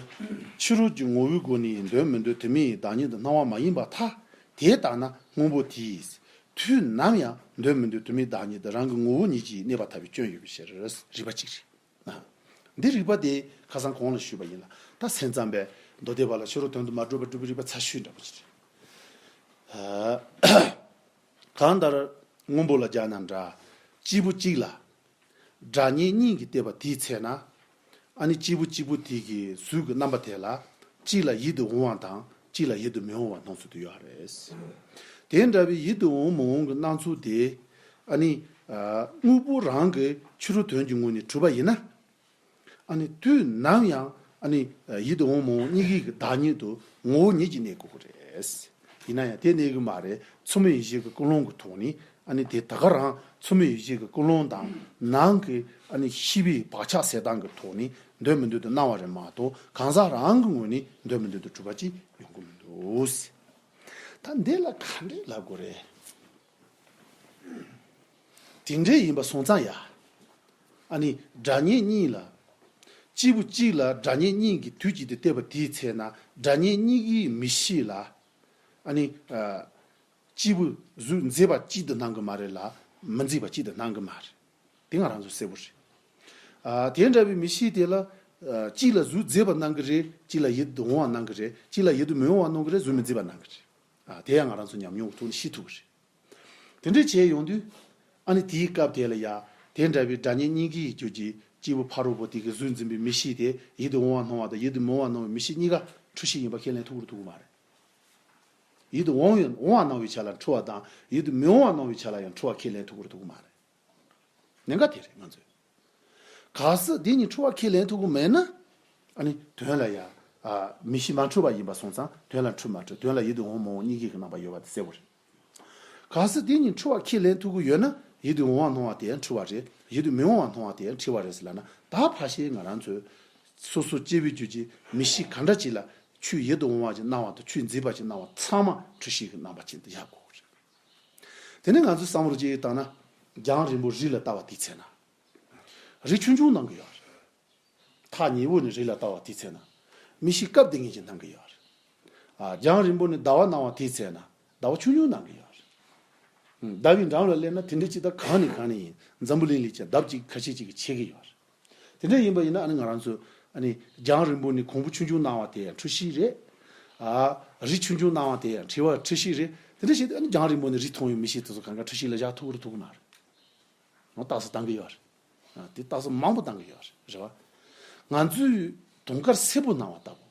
ཕྱི་རོལ་གྱི་ངོ་བོའི་སྒོ་ནས་འདོད་མི་འདོད་དུ་མའི་བདག་ཉིད་དུ་སྣང་བ་མ་ཡིན་པར་ཐལ། དེ་ལྟར་ན་སྔོན་པོ་དེས་དུས་ནམ་ཡང་འདོད་མི་འདོད་དུ་མའི་བདག་ཉིད་དུ་རང་གི་ངོ་བོ་ཉིད་ཀྱིས་གནས་པར་ཐལ་བའི་སྐྱོན་ཡོད་པའི་ཕྱིར། རིགས་པ་གཅིག་རེད། འདི་རིགས་པ་དེ་ཁ་སང་གོང་ལ་ཞུས་པ་ཡིན་ལ་ད་སེམས་ཙམ་པས་མདོ་སྡེ་པ་ལ་ཕྱི་རོལ་དོན་དུ་མ་གྲུབ་པར་གྲུབ་པའི་རིགས་པ་ཚ་ཤོས་འདྲ་པོ་ཅིག་རེད། ཨ། གང་ལྟར་སྔོན་པོ་ལ་སྦྱར་ན་འདྲ། གཅིག་པུ་གཅིག་ལ་སྒྲ་སྙན་གཉིས་ཀྱིས་བསྟོད་པ་དེའི་ཚེ་ན། ཨ་ནི་གཅིག་པུ་གཅིག་པུ་དེ་གི་གཟུགས་ཀྱི་རྣམ་པ་དེ་ལ། གཅིག་ལ་ཡིད་དུ་འོང་བ་དང་གཅིག་ལ་ཡིད་དུ་མི་འོང་བ་སྣང་ཚུལ་དུ་ཡོད་རེད། དེ་འདྲ་བའི་ཡིད་དུ་འོང་མི་འོང་གི་སྣང་ཚུལ་དེ། ཨ་ནི། ཨ། དངོས་པོ་རང་གི་ཕྱི་རོལ་དོན་གྱི་ངོས་ནས་གྲུབ་པ་ཡིན་ན། ཨ་ནི་དུས་ནམ་ཡང་ཨ་ནི་ཡིད་དུ་འོང་མི་འོང་གཉིས་ཀའི་གི་བདག་ཉིད་དུ་ངོ་བོ་ཉིད་ཀྱིས་གནས་དགོས་ཀྱི་རེད། ཡིན་ན་ཡང་དེ་གནས་ཀྱི་མ་རེད། མཚན་མའི་ཡུལ་ཅན་གྱི་ཀུན་སློང་གི་ཐོག་ནས། ཨ་ནི་དེ་ད་ག་རང་མཚན་མའི་ཡུལ་ཅན་གྱི་ཀུན་སློང་དང་ནང་གི་ཨ་ནི་ཤེས་པའི་བག་ཆགས་ཟེར་སྟངས་ཀྱི་ཐོག་ནས་འདོད་མི་འདོད་དུ་སྣང་བ་རེད་མ་གཏོགས། གང་ཟག་རང་གི་ངོས་ནས་འདོད་མི་འདོད་དུ་གྲུབ་པ་ཅིག་ཡོང་གི་མི་འདུག། ད་འདི་ལ་ག་འདྲས་ལབ་དགོས་རེད། དེ་འདྲས་ཡིན་པ་སོང་ཙང་ཡ། ཨ་ནི་སྒྲ་སྙན་གཉིས་ལ། གཅིག་པུ་གཅིག་ལ་སྒྲ་སྙན་གཉིས་ཀྱིས་དུས་གཅིག་ཏུ་བསྟོད་པ་དེའི་ཚེ་ན། སྒྲ་སྙན་གཉིས་ཀའི་མི་གཤིས་ལ། ཨ་ནི། ཨ། གཅིག་པུ་གཟུགས་མཛེས་པ་གཅིག་ཏུ་སྣང་གི་མ་རེད་ལ། མི་མཛེས་པ་གཅིག་ཏུ་སྣང་གི་མ་རེད། དེ་ང་རང་ཚོ་གསལ་པོ་རེད། ཨ། དེ་འདྲ་བའི་མི་གཤིས་དེ་ལ། ཨ། གཅིག་ལ་གཟུགས་མཛེས་པ་སྣང་གི་རེད། གཅིག་ལ་ཡིད་དུ་འོང་བ་སྣང་གི་རེད། གཅིག་ལ་ཡིད་དུ་མི་འོང་བ་སྣང་གི་རེད། གཟུགས་མི་མཛེས་པ་སྣང་གི་རེད། ཨ། དེ་ཡང་ང་རང་ཚོ་ཉམས་མྱོང་གི་ཐོག་ནས་ཤེས་ཐུབ་ཀྱི་རེད། དེ་འདྲས་བྱས་ཡོང་དུས། ཨ་ནི་དེའི་སྐབས་དེ་ལ་ཡ། དེ་འདྲ་བའི་སྒྲ་སྙན་གཉིས་ཀའི་རྒྱུད་ཀྱི་སྐྱེས་བུ་ཕ་རོལ་པོ་དེ་གི་གཟུགས་འཛིན་པའི་མི་གཤིས་དེ། ཡིད་དུ་འོང་བ་སྣང་བ་དང་ཡིད་དུ་མི་འོང་བ་སྣང་བའི་མི་གཤིས་གཉིས་ཀ་འཁྲུལ་ཤེས་ཡིན་པ་ཁས་ལེན་ཐུབ་ཀྱི་རེད་ཐུབ་ཀྱི་མ་རེད། ཡིད་དུ་འོང་ཡང་འོང་བ་སྣང་བའི་ཆ་ལ་འཁྲུལ་བ་དང་། ཡིད་དུ་མི་འོང་བ་སྣང་བའི་ཆ་ལ་ཡང་འཁྲུལ་བ་ཁས་ལེན་ཐུབ་ཀྱི་རེད་ཐུབ་ཀྱི་མ་རེད། གནད་འགག་དེ་རེད་ང་ཚོས། གལ་སྲིད་དེ་གཉིས་འཁྲུལ་བ་ཁས་ལེན་ཐུབ་ཀྱི་མེད་ན། ཨ་ནི་དོན་ལ་ཡ། ཨ། མི་གཤིས་མ་འཁྲུལ་བ་ཡིན་པ་སོང་ཙང་དོན་ལ་འཁྲུལ་མ་འཁྲུལ། དོན་ལ་ཡིད་དུ་འོང་མ་འོང་གཉིས་ཀའི་གི་རྣམ་པ་ཡོད་པ་དེ་གསལ་པོ་རེད། གལ་སྲིད་དེ་གཉིས་འཁྲུལ་བ་ཁས་ལེན་ཐུབ་ཀྱི་ཡོད་ན། ཡིད་དུ་འོང་བ་སྣང་བ་དེ་ཡང་འཁྲུལ་བ་རེད། ཡིད་དུ་མི་འོང་བ་སྣང་བ་དེ་ཡང་འཁྲུལ་བ་རེད་ཟེར་ལབ་ན། ད་ཕལ་ཆེར་ང་རང་ཚོས་སོ་སོ་སྐྱེ་བོའི་རྒྱུད་ཀྱི་མི་གཤིས་ག་འདྲ་ཅིག་ལ་ཆོས་ཡིད་དུ་འོང་བ་ཅིག་སྣང་བ་དང་ཆོས་མཛེས་པ་ཅིག་སྣང་བ་ཚང་མ་འཁྲུལ་ཤེས་ཀྱི་རྣམ་པ་ཅན་དུ་ཡར་གོ་གི་རེད། དེ་ནས་ང་ཚོས་བསམ་བློ་ཅིག་བཏང་ན། རྒྱང་རིང་པོ་རི་ལ་ལྟ་བ་དེའི་ཚེ་ན། རི་ཆུང་ཆུང་སྣང་གི་ཡོད་རེད། ཐག་ཉེ་བོ་ནས་རི་ལ་ལྟ་བ་དེའི་ཚེ་ན། མི་གཤིས་སྐབས་དེ་ངེས་ཀྱི་སྣང་གི་ཡོད་རེད། ཨ། རྒྱང་རིང་པོ་ནས་ཟླ་བ་སྣང་བ་དེའི་ཚེ་ན། ཟླ་བ་ཆུང་ཆུང་སྣང་གི་ཡོད་རེད། ཨུམ། ཟླ་བའི་འགྲམ་ལ་སླེབས་ན་དེ་འདྲ་ཅིག་ད་གང་ནས་གང་ནས་ཡིན། འཛམ་བུ་གླིང་ལས་ཀྱང་ལྡབ་གཅིག་ཁ་ཤས་ཅིག་གིས་ཆེ་གི་ཡོད་རེད། དེ་འདྲ་ཡིན་པ་ཡིན་ན། ཨ་ནི་ང་རང་ཚོ། ཨ་ནི་རྒྱང་རིང་པོ་ནས་གོང་བུ་ཆུང་ཆུང་སྣང་བ་དེ་ཡང་འཁྲུལ་ཤེས་རེད། ཨ། རི་ཆུང་ཆུང་སྣང་བ་དེ་ཡང་འཁྲུལ་བ་འཁྲུལ་ཤེས་རེད། དེ་འདྲ་བྱས་དུས། ཨ་ནི་རྒྱང་རིང་པོ་ནས་རི་མཐོང་བའི་མི་གཤིས་དེ་ཚོ་གང་ག་འཁྲུལ་ཤེས་ལ་བཞག་ཐུབ་ཀྱི་རེད་ཐུབ་ཀྱི་མ་རེད། ང་རྟགས་གསལ་བཏང་གི་ཡོད་རེད། ཨ། དེ་རྟགས་གསལ་མང་པོ་བཏང་གི་ཡོད་རེད། རེད་བ། ང་ཚོས་དུང་དཀར་སེར་པོ་སྣང་བ་ལྟ་བུ།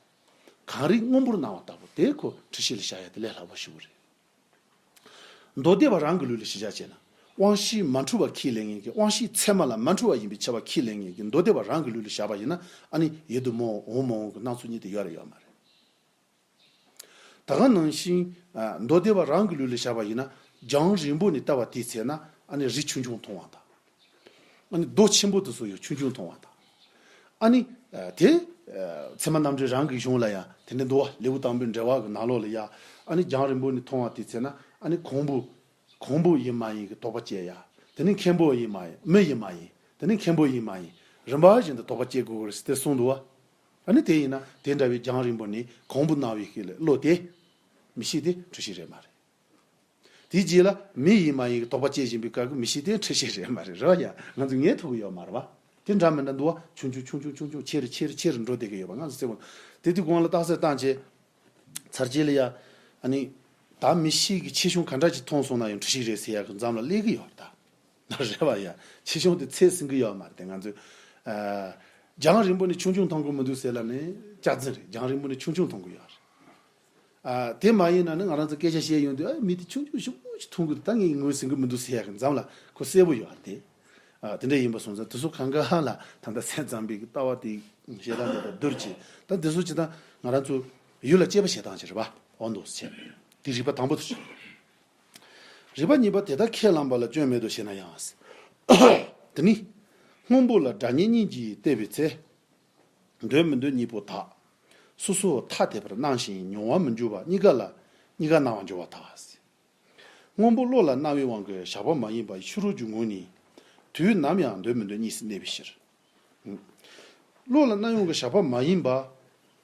གངས་རི་སྔོན་པོར་སྣང་བ་ལྟ་བུ་དེ་ཁོ་འཁྲུལ་ཤེས་ལ་བཞག་ཡ་དེ་ལས་སླ་པོ་ཞེ་པོ་རེད། མདོ་སྡེ་པ་རང་གི་ལུགས་ལ་གཞི་བཞག་བྱས་ན། དབང་ཤེས་མ་འཁྲུལ་བ་ཁས་ལེན་མཁན་གྱི། དབང་ཤེས་ཚད་མ་ལ་མ་འཁྲུལ་བ་ཡིན་པའི་ཁྱབ་པ་ཁས་ལེན་མཁན་གྱི་མདོ་སྡེ་པ་རང་གི་ལུགས་ལ་བཞག་པ་ཡིན་ན། ཨ་ནི་ཡིད་དུ་མི་འོང་མ་འོང་གི་སྣང་ཚུལ་གཉིས་དེ་ཡོད་རེད་ཡོད་མ་རེད། ད་ག་ནང་བཞིན། ཨ། མདོ་སྡེ་པ་རང་གི་ལུགས་ལ་བཞག་པ་ཡིན་ན། རྒྱང་རིང་པོ་ནས་ལྟ་བ་དེའི་ཚེ་ན། ཨ་ནི་རི་ཆུང་ཆུང་མཐོང་བ་དང་། ཨ་ནི་རྡོ་ཆེན་པོ་དེ་ཚོ་ཡང་ཆུང་ཆུང་མཐོང་བ་དང་། ཨ་ནི། ཨ། དེ། ཨ། ཚད་མ་རྣམ་འགྲེལ་རང་གི་གཞུང་ལ་ཡང་དེ་འདྲ་འདུག་བ། ལེའུ་དང་པོའི་འགྲེལ་བ་གི་ནང་ལོགས་ལ་ཡང་། ཨ་ནི་རྒྱང་རིང་པོ་ནས་མཐོང་བ་དེའི་ཚེ་ན། ཨ་ནི་གོང་བུ། གོང་བུ་ཡིན་མ་ཡིན་གྱི་དོགས་པ་སྐྱེ་ཡ། དེ་ནས་མཁན་པོ་ཡིན་མ་ཡིན། མི་ཡིན་མ་ཡིན། དེ་ནས་མཁན་པོ་ཡིན་མ་ཡིན། རིམ་པ་བཞིན་དུ་དོགས་པ་སྐྱེ་དགོས་ཀྱི་རེད་ཟེར་ཏེ་གསུངས་འདུག་བ། ཨ་ནི་དེ་ཡིན་ན་དེ་འདྲ་བའི་རྒྱང་རིང་པོ་ནས་གོང་བུ་སྣང་བའི་ཤེས་བློ་དེ། མི་གཤིས་དེ་འཁྲུལ་ཤེས་རེད་མ་རེད། དེའི་རྗེས་ལ་མི་ཡིན་མ་ཡིན་གྱི་དོགས་པ་སྐྱེ་བཞིན་པའི་སྐབས་ཀྱི་མི་གཤིས་དེ་འཁྲུལ་ཤེས་རེད་མ་རེད། རེད་བ་ཡ། ང་ཚོས་ངེས་ཐུབ་ཀྱི་ཡོད་མ་རེད་བ། དེ་འདྲ་མི་འདྲ་འདུག་བ། ཆུང་ཆུང་ཆུང་ཆུང་ཆུང་ཆུང་། ཆེ་རུ་ཆེ་རུ་ཆེ་རུ་འགྲོ་བསྡད་ཀྱི་ཡོད་པ་ང་ཚོས་གསལ་པོ། དེ་དུས་གོང་ལ་རྟགས་གསལ་བཏང་བྱས། ཚར་རྗེས་ལ་ཡ། ཨ་ནི། ད་མི་གཤིས་ཀྱི་ཆེ་ཆུང་ག་འདྲ་ཅིག་མཐོང་སོང་ན་ཡང་འཁྲུལ་ཤེས་རེད་ཟེར་ཡག་གི་མཚམས་ལ་སླེབས་ཀྱི་ཡོད་རེད་ད། རེད་བ་ཡ། ཆེ་ཆུང་དེ་ཚད་ཟིན་གྱི་ཡོད་མ་རེད་དེ་ང་ཚོས། ཨ། རྒྱང་རིང་པོ་ནས་ཆུང་ཆུང་མཐོང་གི་མི་འདུག་ཟེར་ལབ་ནས་སྐྱག་རྫུན་རེད། རྒྱང་རིང་པོ་ནས་ཆུང་ཆུང་མཐོང་གི་ཡོད་རེད། ཨ། དེ་མ་ཡིན་ན་ནི་ང་རང་ཚོ་སྐད་ཆ་བཤད་ཡོང་དུས། ཨ། མི་དེ་ཆུང་ཆུང་ཞེ་པོ་ཅིག་མཐོང་གི་འདུག་ད་ངས་ངོས་ཟིན་གྱི་མི་འདུག་ཟེར་ཡག་གི་མཚམས་ལ་ཁོ་གསལ་པོ་ཡོད་རེད་དེ། ཨ། དེ་འདྲ་ཡིན་པ་སོང་ཙང་དེ་ཚོ་གང་ག་ལ་ད་ལྟ་སེམས་ཙམ་པའི་ལྟ་བ་དེ་བཤད་སྟངས་དེ་དང་བསྡུར་བྱས། ད་དེ་ཚོ་ཅི་ད་ང་རང་ཚོ་ཡུལ་ལ་དཔྱད་པ་བྱེད་སྟངས་ཅིག་རེད་པ། འོ་འདུག་སེ་བྱས། དེ་རིགས་པ་དང་པོ་དེ་བྱུང་། རིགས་པ་གཉིས་པ་དེ་དག་ཁས་བླངས་པ་ལ་སྐྱོན་མེད་དོ་ཞེ་ན་ཡང་། དེ་ནི། སྔོན་པོ་ལ་སྒྲ་སྙན་གཉིས་ཀྱིས་བསྟོད་པའི་ཚེ། འདོད་མི་འདོད་གཉིས་པོ་དག་སོ་སོར་ཐ་དད་པར་སྣང་ཞིང་མྱོང་བ་མི་འགྱུར་བ་གཉིས་ཀ་ལ་གཉིས་ཀ་སྣང་བར་འགྱུར་བ་དག། སྔོན་པོ་བློ་ལ་སྣང་བའི་དབང་གིས་བཞག་པ་མ་ཡིན་པ་ཕྱི་རོལ་གྱི་ངོས་ནས་དུས་ནམ་ཡང་འདོད་མི་འདོད་གཉིས་སུ་གནས་པའི་ཕྱིར། བློ་ལ་སྣང་ཡོང་གི་བཞག་པ་མ་ཡིན་པ།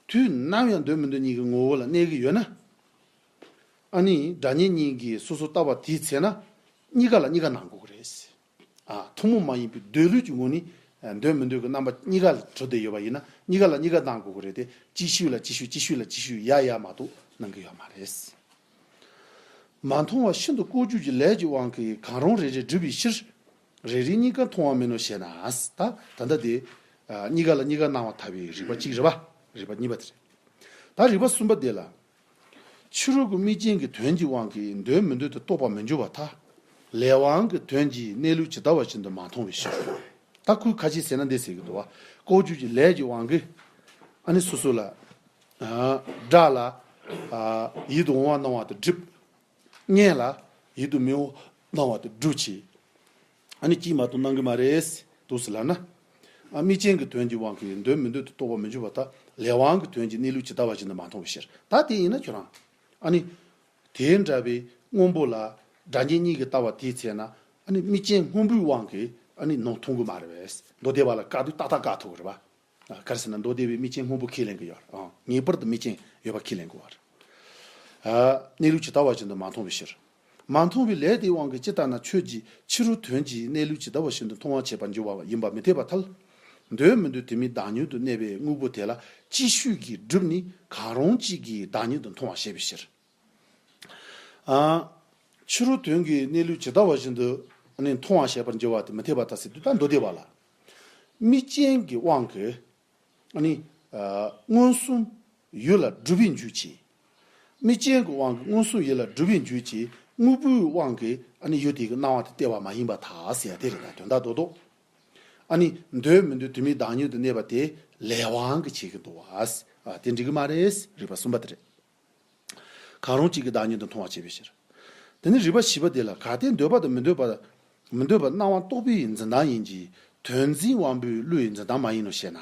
དུས་ནམ་ཡང་འདོད་མི་འདོད་གཉིས་ཀྱི་ངོ་བོ་ལ་གནས་ཀྱི་ཡོད་ན། ཨ་ནི་སྒྲ་སྙན་གཉིས་ཀྱིས་སོ་སོ་བསྟོད་པ་དེའི་ཚེ་ན། གཉིས་ཀ་ལ་གཉིས་ཀ་སྣང་དགོས་ཀྱི་རེད། ཨ། ཐུན་མོང་མ་ཡིན་པའི་འདོད་ལུགས་ཀྱི་ངོས་ནས། ཨ། འདོད་མི་འདོད་ཀྱི་རྣམ་པ་གཉིས་ཀ་ལ་གྲུབ་བསྡད་ཡོད་པ་ཡིན་ན། གཉིས་ཀ་ལ་གཉིས་ཀ་སྣང་དགོས་ཀྱི་རེད་དེ། གཅིག་ཤོས་ལ་གཅིག་ཤོས། གཅིག་ཤོས་ལ་གཅིག་ཤོས་ཡ་ཡ་མ་གཏོགས་སྣང་གི་ཡོད་མ་རེད། མ་མཐོང་བ་ཤིན་ཏུ་ལྐོག་གྱུར་གྱི་ལས་ཀྱི་དབང་གིས་གང་རུང་རེ་རེ་སྒྲུབ་པའི་ཕྱིར། རེ་རེ་གཉིས་ཀ་མཐོང་བ་མིན་ནོ་ཞེ་ན། ད་ད་ལྟ་དེ་གཉིས་ཀ་ལ་གཉིས་ཀ་སྣང་བ་ཐལ་བའི་རིགས་པ་གཅིག་རེད་པ། རིགས་པ་གཉིས་པ་དེ་རེད། ད་རིགས་པ་གསུམ་པ་དེ་ལ། ཕྱི་རོལ་གྱི་དམིགས་རྐྱེན་གྱི་དོན་གྱི་དབང་གིས་འདོད་མི་འདོད་དུ་རྟོགས་པར་མི་འགྱུར་བར་ཐལ། ལས་དབང་གི་དོན་གྱིས་གནས་ལུགས་ཇི་ལྟ་བ་བཞིན་དུ་མ་མཐོང་བའི་ཕྱིར། ད་ཁོས་ཁ་ཅིག་ཟེར་ན་འདི་ཟེར་གྱི་འདུག་བ། ལྐོག་གྱུར་གྱི་ལས་ཀྱི་དབང་གིས་ཨ་ནི་སོ་སོ་ལ། སྒྲ་ལ་ཡིད་དུ་འོང་བ་སྣང་བ་དང་སྒྲིབ། སྔོན་ལ་ཡིད་དུ་མི་འོང་སྣང་བ་དང་སྒྲུབ་བྱེད། ཨ་ནི་གཅིག་མ་གཏོགས་སྣང་གི་མ་རེད། འདུག་སེ་ལབ་ན། དམིགས་རྐྱེན་གྱི་དོན་གྱི་དབང་གིས་འདོད་མི་འདོད་དུ་རྟོགས་པར་མི་འགྱུར་བར་ཐལ། ལས་དབང་གི་དོན་གྱིས་གནས་ལུགས་ཇི་ལྟ་བ་བཞིན་དུ་མ་མཐོང་བའི་ཕྱིར། ད་དེ་ཡིན་ན་ཁྱོད་རང་། ཨ་ནི། དེ་འདྲ་བའི་སྔོན་པོ་ལ་སྒྲ་གཉིས་གཉིས་ཀྱིས་བལྟ་བ་དེའི་ཚེ་ན་ཨ་ནི་དམིགས་རྐྱེན་སྔོན་པོའི་དབང་གིས་ཨ་ནི་ནང་མཐོང་གི་མ་རེད་པས། མདོ་སྡེ་པ་ལ་བཀག་དུས་ཏག་ཏག་བཀག་ཐུབ་ཀྱི་རེད་པ། ག་རེ་ཟེར་ན་མདོ་སྡེ་པས་དམིགས་རྐྱེན་སྔོན་པོ་ཁས་ལེན་གྱི་ཡོད་རེད། ངེས་པར་དུ་དམིགས་རྐྱེན་ཡོད་པ་ཁས་ལེན་དགོས་པ་རེད། གནས་ལུགས་ཇི་ལྟ་བ་བཞིན་དུ་མ་མཐོང་བའི་ཕྱིར། མ་མཐོང་བའི་ལས་དེའི་དབང་གིས་ཇི་ལྟར་ན་ཆོས་ཀྱི་ཕྱི་རོལ་དོན་གྱིས་གནས་ལུགས་ཇི་ལྟ་བ་བཞིན་དུ་མཐོང་བར་བྱེད་པར་འགྱུར་བ་ཡིན་པ་མི་འཐད་པར་ཐལ། འདོད་མི་འདོད་དེ་མིན་བདག་ཉིད་དུ་གནས་པའི་དངོས་པོ་དེ་ལ་ཅིག་ཤོས་ཀྱིས་སྒྲུབ་ནས་གང་རུང་གཅིག་གིས་བདག་ཉིད་དུ་མཐོང་བར་བྱེད་པའི་ཕྱིར། ཨ། ཕྱི་རོལ་དོན་གྱིས་གནས་ལུགས་ཇི་ལྟ་བ་བཞིན་དུ་ནི་མཐོང་བར་བྱེད་པར་འགྱུར་བ་དེ་མི་འཐད་པར་ཐལ་ཟེར་དུས་ད་མདོ་སྡེ་པ་ལ། དམིགས་རྐྱེན་གྱི་དབང་གིས། ཨ་ནི། མངོན་སུམ་ཡུལ་ལ་སྒྲུབ་པའི་འཇུག་བྱེད། དམིགས་རྐྱེན་གྱི་དབང་གིས་མངོན་སུམ་ཡུལ་ལ་སྒྲུབ་པའི་འཇུག་བྱེད་དངོས་པོའི་དབང་གིས་ཨ་ནི་ཡུལ་དེ་གི་སྣང་བ་དེ་སྟེར་བ་མ་ཡིན་པར་ཐལ་ཟེར་ཡ་དེ་རེད་ད་དོན་དག་རྡོག་རྡོག་ཨ་ནི་འདོད་མི་འདོད་དེ་མིན་བདག་ཉིད་དུ་གནས་པ་དེ་ལས་དབང་གིས་བྱེད་ཀྱི་འདུག་བ། དེ་འགྲིག་གི་མ་རེད། རིགས་པ་གསུམ་པ་དེ་རེད། གང་རུང་གཅིག་གིས་བདག་ཉིད་དུ་མཐོང་བར་བྱེད་པའི་ཕྱིར། དེ་ནི་རིགས་པ་བཞི་པ་དེ་ལ་གལ་ཏེ་འདོད་པ་དང་མི་འདོད་པ། མི་འདོད་པ་སྣང་བ་རྟོག་པའི་འཛིན་སྟངས་ཡིན་གྱི་དོན་འཛིན་དབང་པོའི་བློའི་འཛིན་སྟངས་མ་ཡིན་ནོ་ཞེ་ན།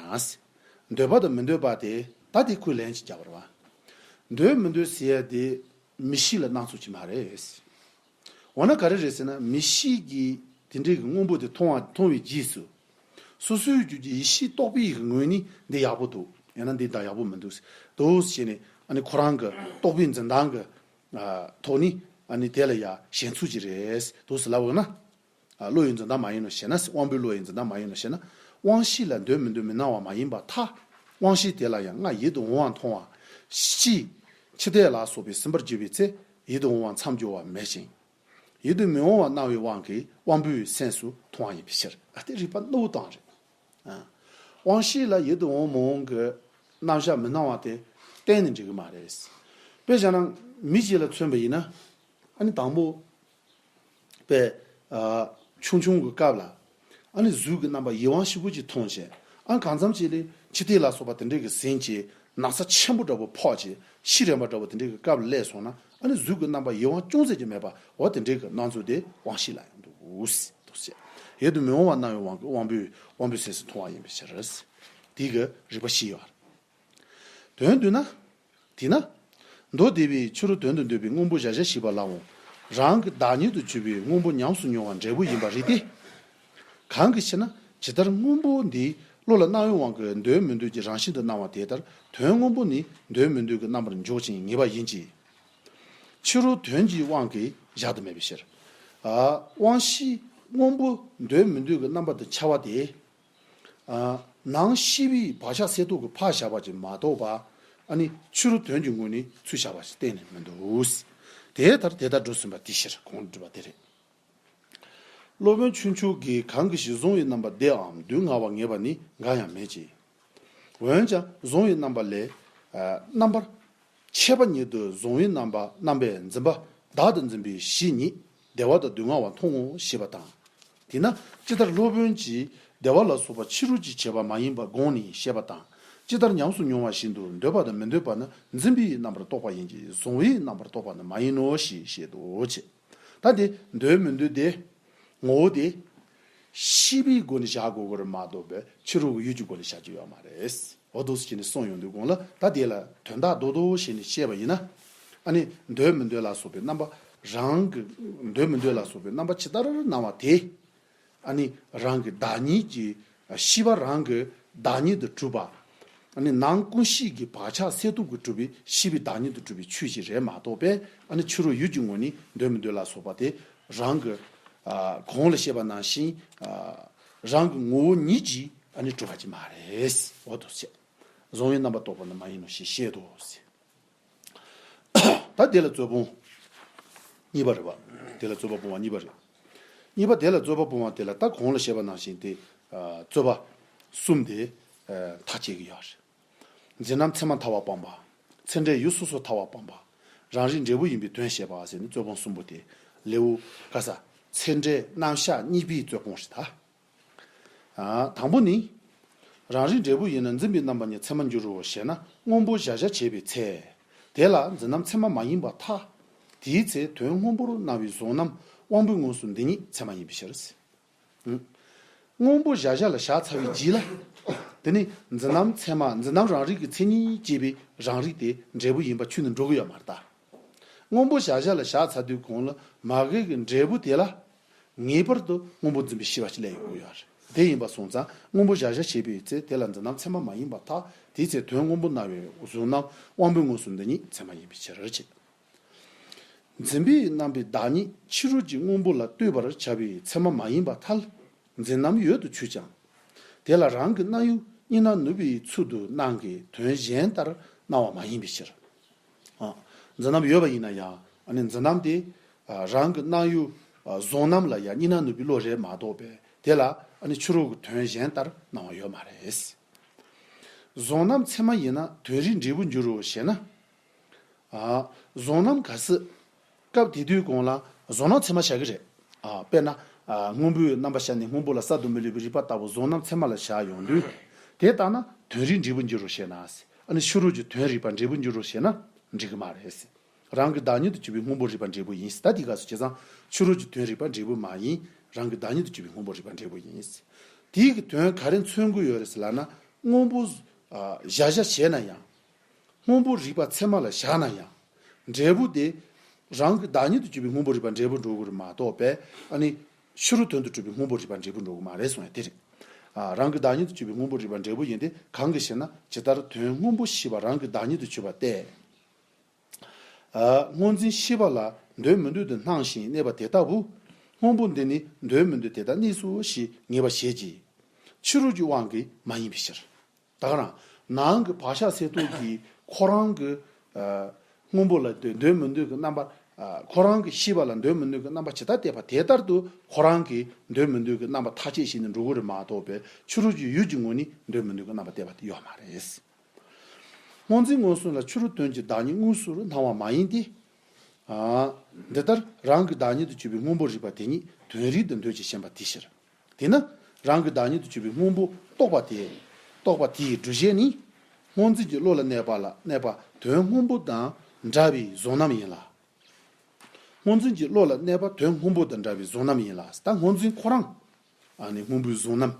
འདོད་པ་དང་མི་འདོད་པ་དེ་ད་དེ་ཁོས་ལན་ཅིག་བརྒྱབ་པ་རེད་བ། འདོད་མི་འདོད་ཟེར་ཡ་དེ་མིག་ཤེས་ལ་སྣང་ཚུལ་ཅིག་མ་རེད། འོ་ན་ག་རེ་རེད་ཟེར་ན་མིག་ཤེས་ཀྱིས་དེ་འདྲའི་གི་སྔོན་པོ་དེ་མཐོང་བ་མཐོང་བའི་རྗེས་སུ། སོ་སོའི་རྒྱུད་ཀྱི་ཡིད་ཤེས་རྟོག་པའི་གི་ངོས་ནས་འདི་ཡག་པོ་འདུག་ཡང་ན་འདི་འདྲ་ཡག་པོ་མི་འདུག་འདུག་ཟེར་ནས་ཨ་ནི་ཁོ་རང་གི་རྟོག་པའི་འཛིན་སྟངས་ཀྱི་ཐོག་ནས་ཨ་ནི་དེ་ལ་ཡ་ཞེན་ཚུལ་ཅིག་རེད་འདུག་ཟེར་ལབ་འོང་ན། བློ་ཡི་འཛིན་སྟངས་མ་ཡིན་ནོ་ཞེ་ན། དབང་པོའི་བློ་ཡི་འཛིན་སྟངས་མ་ཡིན་ནོ་ཞེ་ན། དབང་ཤེས་ལ་འདོད་མི་འདོད་མི་སྣང་བ་མ་ཡིན་པར་ཐལ། དབང་ཤེས་དེ་ལ་ཡང་སྔར་ཡིད་དུ་འོང་བ་མཐོང་བ། ཕྱིས་འཆི་ལྟས་ལ་སོགས་པས་ཟིན་པར་གྱུར་པའི་ཚེ་ཡིད་དུ་འོང་བ་མཚམས་སྦྱོར་བ་མེད་ཅིང་། ཡིད་དུ་མི་འོང་བ་སྣང་བའི་དབང་གིས་དབང་པོའི་སེམས་སུ་མཐོང་བ་ཡིན་པའི་ཕྱིར། ཨ་དེ་རིགས་པ་རྣོ་བོ་དང་རེད། ཨ། དབང་ཤེས་ལ་ཡིད་དུ་འོང་མི་འོང་གི་རྣམ་གཞག་མི་སྣང་བ་དེ་གཏན་ནས་འགྲིག་གི་མ་རེད། དཔེ་བཞག་ན་མི་ཞིག་ལ་མཚོན་པ་ཡིན་ན། ཨ་ནི་དང་པོ། དཔེ། ཨ། ཆུང་ཆུང་གི་སྐབས་ལ། ཨ་ནི་གཟུགས་ཀྱི་རྣམ་པ་ཡིད་དབང་ཕྱུག་པོ་ཅིག་མཐོང་བྱས། ཨ་གང་འཚམ་ཅིག་ལ་འཆི་ལྟས་ལ་སོགས་པ་དེ་འདྲས་ཀྱི་ཟིན་བྱས། ན་ཚ་ཆེན་པོ་འདྲ་པོ་ཕོག་བྱས་ཤི་རན་པ་འདྲ་པོ་དེ་འདྲས་ཀྱི་སྐབས་ལ་སླེབས་སོང་ན་ཨ་ནི་གཟུགས་ཀྱི་རྣམ་པ་ཡིད་དབང་ཅུང་ཟད་ཀྱང་མེད་པ་འོ་དེ་འདྲས་ཀྱི་སྣང་ཚུལ་དེ་དབང་ཤེས་ལ་ཡང་འདུག་ཟེར་འདུག་ཟེར། ཡིད་དུ་མི་འོང་བ་སྣང་བའི་དབང་གིས་དབང་པོའི་དབང་པོའི་སེམས་སུ་མཐོང་བ་ཡིན་པའི་ཕྱིར། དེ་གི་རིགས་པ་བཞི་ཡོད་རེད། དོན་བསྡུས་ན། དེས་ན། མདོ་སྡེ་པས་ཕྱི་རོལ་དོན་དུ་འདོད་པའི་སྔོན་པོ་གཞལ་བྱ་ཞེས་པ་ལའང་རང་གི་བདག་ཉིད་དུ་གྱུར་པའི་སྔོན་པོ་ཉམས་སུ་མྱོང་བ་འབྲས་བུ་ཡིན་པ་རེད་དེ། གང་གི་ཕྱིར་ན་ཇི་ལྟར་སྔོན་པོ་འདི་བློ་ལ་སྣང་བའི་དབང་གིས་འདོད་མི་འདོད་ཀྱི་རང་བཞིན་དུ་སྣང་བ་དེ་ལྟར་དོན་སྔོན་པོ་ནི་འདོད་མི་འདོད་ཀྱི་རྣམ་པར་འཇོག་ཅིང་ངེས་པ་ཡིན་གྱི། ཕྱི་རོལ་དོན་གྱི་དབང་གིས་གཞག་ཏུ་མེད་པའི་ཕྱིར། ཨ། དབང་ཤེས་སྔོན་པོ་འདོད་མི་འདོད་ཀྱི་རྣམ་པ་དུ་འཆར་བ་དེ། ཨ། ནང་ཤེས་པའི་བག་ཆགས་གསལ་སྟོབས་ཀྱིས་ཕར་བཞག་པ་ཅིག་མ་གཏོགས་པ། ཨ་ནི་ཕྱི་རོལ་དོན་གྱི་ངོས་ནས་ཚུར་བཞག་པ་ཞིག་གཏན་ནས་མི་འདུག་དེ་ལྟར་དེ་ལྟར་སྒྲུབ་ཟིན་པ་དེའི་ཕྱིར་གོང་དུ་བསྒྲུབས་པ་དེ་རེད། སློབ་དཔོན་ཆོས་མཆོག་གིས་གང་གི་ཕྱིར་གཟུང་བའི་རྣམ་པ་བདེའམ་སྡུག་བསྔལ་བར་ངེས་པ་ནི་འགའ་ཡང་མེད་ཅེས། འོན་ཀྱང་གཟུང་བའི་རྣམ་པ་ལས། ཨ། རྣམ་པར། ཆད་པ་ཉིད་དུ་གཟུང་བའི་རྣམ་པ་རྣམ་པས་འཛིན་པ་བདག་ཏུ་འཛིན་པའི་གཞི་ཉིད་བདེ་བ་དང་སྡུག་བསྔལ་བ་མཐོང་ངོ་ཞེས་པ་དང་། དེས་ན་ཇི་ལྟར་སློབ་དཔོན་གྱིས་བདེ་བ་ལ་སོགས་པ་ཕྱི་རོལ་གྱི་བྱེད་པ་མ་ཡིན་པ་དགོངས་ནས་བཤད་པ་དང་ཇི་ལྟར་ཉམས་སུ་མྱོང་བ་བཞིན་དུ་འདོད་པ་དང་མི་འདོད་པ་ནི་འཛིན་པའི་རྣམ་པར་རྟོག་པ་ཡིན་གྱི་གཟུང་བའི་རྣམ་པར་རྟོག་པ་ནི་མ་ཡིན་ནོ་ཞེས་བཤད་དོ་ཅེས། ད་དེ་འདོད་མི་འདོད་དེ། ངོ་བོ་དེ། ཤེས་པའི་སྒོ་ནས་བཞག་དགོས་ཀྱི་རེད་མ་གཏོགས་པའི་ཕྱི་རོལ་གྱི་ཡུལ་གྱི་སྒོ་ནས་བཞག་རྒྱུ་ཡོད་མ་རེད། འོ་འདུག་སེ་བྱས་ནས་གསུངས་ཡོང་དུས་གོང་ལ་ད་དེ་ལ་དོན་དག་རྡོག་རྡོག་བྱས་ནས་བཤད་པ་ཡིན་ན། ཨ་ནི་འདོད་མི་འདོད་ལ་སོགས་པའི་རྣམ་པ་རང་གི་འདོད་མི་འདོད་ལ་སོགས་པའི་རྣམ་པ་ཇི་ལྟར་སྣང་བ་དེ། ཨ་ནི་རང་གི་བདག་ཉིད་ཀྱི་ཤེས་པ་རང་གི་བདག་ཉིད་དུ་གྲུབ་པ། ཨ་ནི་ནང་ཀུན་ཤེས་ཀྱི་བག་ཆགས་གསལ་སྟོབས་ཀྱིས་གྲུབ་པའི་ཤེས་པའི་བདག་ཉིད་དུ་གྲུབ་པའི་ཆོས་ཤིག་རེད་མ་གཏོགས་པས་ཨ་ནི་ཕྱི་རོལ་ཡུལ་གྱི་ངོས་ནས་འདོད་མི་འདོད་ལ་སོགས་པ་དེ་རང་གི། ཨ། གོང་ལ་བཤད་པ་ནང་བཞིན། ཨ། རང་གི་ངོ་བོ་ཉིད་ཀྱིས་ཨ་ནི་གྲུབ་པ་ཅིག་མ་རེད། འོ་འདུག་སེ། གཟུང་བའི་རྣམ་པར་རྟོག་པ་ནི་མ་ཡིན་ནོ་ཞེས་བཤད་དོ་ཟེར། ད་དེ་ལ་རྩོད་སྤོང་། གཉིས་པ་རེད་པ། དེ་ལ་རྩོད་པ་སྤོང་བ་གཉིས་པ་རེད། གཉིས་པ་དེ་ལ་རྩོད་པ་སྤོང་བ་དེ་ལ་ད་གོང་ལ་བཤད་པ་ནང་བཞིན་དེ་རྩོད་པ་གསུམ་དེ་ཐག་བཅད་ཀྱི་ཡོད་རེད། འཛིན་རྣམ་ཚད་མ་ཐལ་བ་སྤངས་པ། ཚད་འབྲས་ཡུལ་སོ་སོ་ཐལ་བ་སྤངས་པ། རང་རིག་འབྲས་བུ་ཡིན་པའི་དོན་བཤད་པ་ཟེར་ནས་རྩོད་སྤོང་གསུམ་པོ་དེ་ལེའུ་ག་ས་ཚད་འབྲས་རྣམ་གཞག་གཉིས་པའི་རྩོད་སྤོང་རེད་ད། དང་པོ་ནི། རང་རིག་འབྲས་བུ་ཡིན་ན་འཛིན་པའི་རྣམ་པ་གཉིས་ཚད་མར་འགྱུར་རོ་ཞེ་ན། སྔོན་པོ་གཞལ་བྱ་བྱས་པའི་ཚེ། དེ་ལ་འཛིན་རྣམ་ཚད་མ་མ་ཡིན་པར་ཐལ། དེའི་ཚེ་དོན་སྔོན་པོར་སྣང་བའི་གཟུང་རྣམ་དབང་པོའི་ངོས་སུ་འདི་ཉིད་ཚད་མ་ཡིན་པའི་ཕྱིར། སྔོན་པོ་གཞལ་བྱ་ལ་བཞག་ཚར་བའི་རྗེས་ལ། དེ་ནི་འཛིན་རྣམ་ཚད་མ་འཛིན་རྣམ་རང་རིག་གི་མཚན་ཉིད་ཅེས་པའི་རང་རིག་དེ་འབྲས་བུ་ཡིན་པ་ཆུད་ནས་འགྲོ་གི་ཡོད་མ་རེད་ད། སྔོན་པོ་གཞལ་བྱ་ལ་བཞག་ཚར་དུས་གོང་ལ་མ་གི་གི་འབྲས་བུ་དེ་ལ། ངེས་པར་དུ་སྔོན་པོ་འཛིན་པའི་ཤེས་པ་ཞིག་སླེབས་ཡོང་གི་ཡོད་རེད། དེ་ཡིན་པ་སོང་ཙང་སྔོན་པོ་གཞལ་བྱ་བྱས་པའི་ཚེ་དེ་ལ་འཛིན་རྣམ་ཚད་མ་མ་ཡིན་པར་ཐལ། དེའི་ཚེ་དོན་སྔོན་པོར་སྣང་བའི་གཟུང་རྣམ་དབང་པོའི་ངོས་སུ་འདི་ཉིད་ཚད་མ་ཡིན་པའི་ཕྱིར་ཅེས། འཛིན་པའི་རྣམ་པའི་བདག་ཉིད་ཕྱི་རོལ་གྱི་སྔོན་པོ་ལ་ལྟོས་པར་བྱ་བའི་ཚད་མ་མ་ཡིན་པར་ཐལ། འཛིན་རྣམ་ཡོད་དུ་ཆུད་ཀྱང་། དེ་ལ་རང་གི་སྣང་ཡུལ་གཉིས་སྣང་ནུབ་པའི་ཚུལ་དུ་སྣང་གི་དོན་གཞན་ལྟར་སྣང་བ་མ་ཡིན་པའི་ཕྱིར། ཨ། འཛིན་རྣམ་ཡོད་པ་ཡིན་ན་ཡང་ཨ་ནི་འཛིན་རྣམ་དེ་ཨ་རང་གི་སྣང་ཡུལ་ཨ་གཟུང་རྣམ་ལ་ཡང་གཉིས་སྣང་ནུབ་པའི་བློ་རེད་མ་གཏོགས་པས་དེ་ལ་ཨ་ནི་ཕྱི་རོལ་གྱི་དོན་གཞན་ལྟར་སྣང་བ་ཡོད་མ་རེད། གཟུང་རྣམ་ཚད་མ་ཡིན་ན་དོན་རིག་འབྲས་བུར་འགྱུར་རོ་ཞེ་ན། ཨ། གཟུང་རྣམ་ག་སྲིད། སྐབས་དེ་དུས་གོང་ལ་གཟུང་རྣམ་ཚད་མ་བཞག་གི་རེད། ཨ། དཔེར་ན། ཨ། སྔོན་པོའི་རྣམ་པ་ཤར་ནས་སྔོན་པོ་ལ་གསར་དུ་མི་སླེབས་པའི་རིག་པ་ལྟ་བུ་གཟུང་རྣམ་ཚད་མ་ལ་བཞག་ཡོང་དུས། དེ་ལྟ་ན་དོན་རིག་འབྲས་བུར་འགྱུར་རོ་ཞེ་ན། ཨ་ནི་ཕྱི་རོལ་གྱི་དོན་རིག་པ་འབྲས་བུར་འགྱུར་རོ་ཞེ་ན་འགྲིག་གི་མ་རེད། རང་གི་བདག་ཉིད་དུ་གྱུར་པའི་སྔོན་པོ་རིག་པ་འབྲས་བུ་ཡིན། ད་དེ་སྐབས་སུ་བྱས་ཙང་ཕྱི་རོལ་གྱི་དོན་རིག་པ་འབྲས་བུ་མ་ཡིན། རང་གི་བདག་ཉིད་དུ་གྱུར་པའི་སྔོན་པོ་རིག་པ་འབྲས་བུ་ཡིན། དེའི་གི་དོན་ག་རེ་མཚོན་གྱི་ཡོད་རེད་ཟེར་ལབ་ན་སྔོན་པོ། ཨ། གཞལ་བྱ་བྱས་ན་ཡང་། སྔོན་པོ་རིག་པ་ཚད་མ་ལ་བཞག་ན་ཡང་། འབྲས་བུ་དེ། རང་གི་བདག་ཉིད་དུ་གྱུར་པའི་སྔོན་པོ་རིག་པ་འབྲས་བུ་འགྲོ་གི་རེད་མ་གཏོགས་པས་ཨ་ནི། ཕྱི་རོལ་དོན་དུ་གྲུབ་པའི་སྔོན་པོ་རིག་པ་འབྲས་བུ་འགྲོ་གི་མ་རེད་གསུངས་ཡ་དེ་རེད། ཨ། རང་གི་བདག་ཉིད་དུ་གྱུར་པའི་སྔོན་པོ་རིག་པ་འབྲས་བུ་ཡིན་ཏེ་གང་གི་ཞེ་ན་ཇི་ལྟར་དོན་སྔོན་པོ་ཤེས་པ་རང་གི་བདག་ཉིད་དུ་གྱུར་པ་སྟེ། ཨ། སྔོ་འཛིན་ཤེས་པ་ལ་འདོད་མི་འདོད་དུ་སྣང་ཞིང་གནས་པ་དེ་ལྟ་བུ། སྔོན་པོ་འདི་ནི་འདོད་མི་འདོད་དེ་ལྟར་གནས་སོ་ཞེས་ངེས་པར་བྱེད་ཀྱི། ཕྱི་རོལ་གྱི་དབང་གིས་མ་ཡིན་པའི་ཕྱིར། ད་ག་རང་། ནང་གི་བག་ཆགས་གསལ་སྟོང་གིས་ཁོ་རང་གི། ཨ། སྔོན་པོ་ལ་འདོད་འདོད་མི་འདོད་ཀྱི་རྣམ་པ། ཨ། ཁོ་རང་གི་ཤེས་པ་ལ་འདོད་མི་འདོད་ཀྱི་རྣམ་པ་ཇི་ལྟར་བལྟས་པ་དེ་ལྟར་དུ་ཁོ་རང་གིས་འདོད་མི་འདོད་ཀྱི་རྣམ་པ་ཐག་བཅད་བྱས་ནས་འགྲོ་གི་རེད་མ་གཏོགས་པའི་ཕྱི་རོལ་གྱི་ཡུལ་གྱི་ངོས་ནས་འདོད་མི་འདོད་ཀྱི་རྣམ་པ་བལྟས་པ་དེ་ཡོད་མ་རེད། སྔོ་འཛིན་མངོན་སུམ་ལ་ཕྱི་རོལ་དོན་གྱི་བདག་ཉིད་དངོས་སུ་སྣང་བ་མ་ཡིན་ཏེ། ཨ། འདི་ལྟར་རང་གི་བདག་ཉིད་དུ་གྱུར་པའི་སྔོན་པོ་རིག་པ་དེ་ཉིད་དོན་རིག་ཏུ་འདོད་ཅེས་བྱེད་པ་དེའི་ཕྱིར། དེས་ན་རང་གི་བདག་ཉིད་དུ་གྱུར་པའི་སྔོན་པོ་རྟོགས་པ་དེ། རྟོགས་པ་དེའི་སྒྲུབ་བྱེད་ནི། སྔོ་འཛིན་གྱི་བློ་ལ་གནས་པ་ལ་གནས་པ་དོན་སྔོན་པོ་དང་འདྲ་བའི་གཟུང་རྣམ་ཡིན་ལ། སྔོ་འཛིན་གྱི་བློ་ལ་གནས་པ་དོན་སྔོན་པོ་དང་འདྲ་བའི་གཟུང་རྣམ་ཡིན་ལ། ད་སྔོ་འཛིན་ཁོ་རང་། ཨ་ནི་སྔོན་པོའི་གཟུང་རྣམ།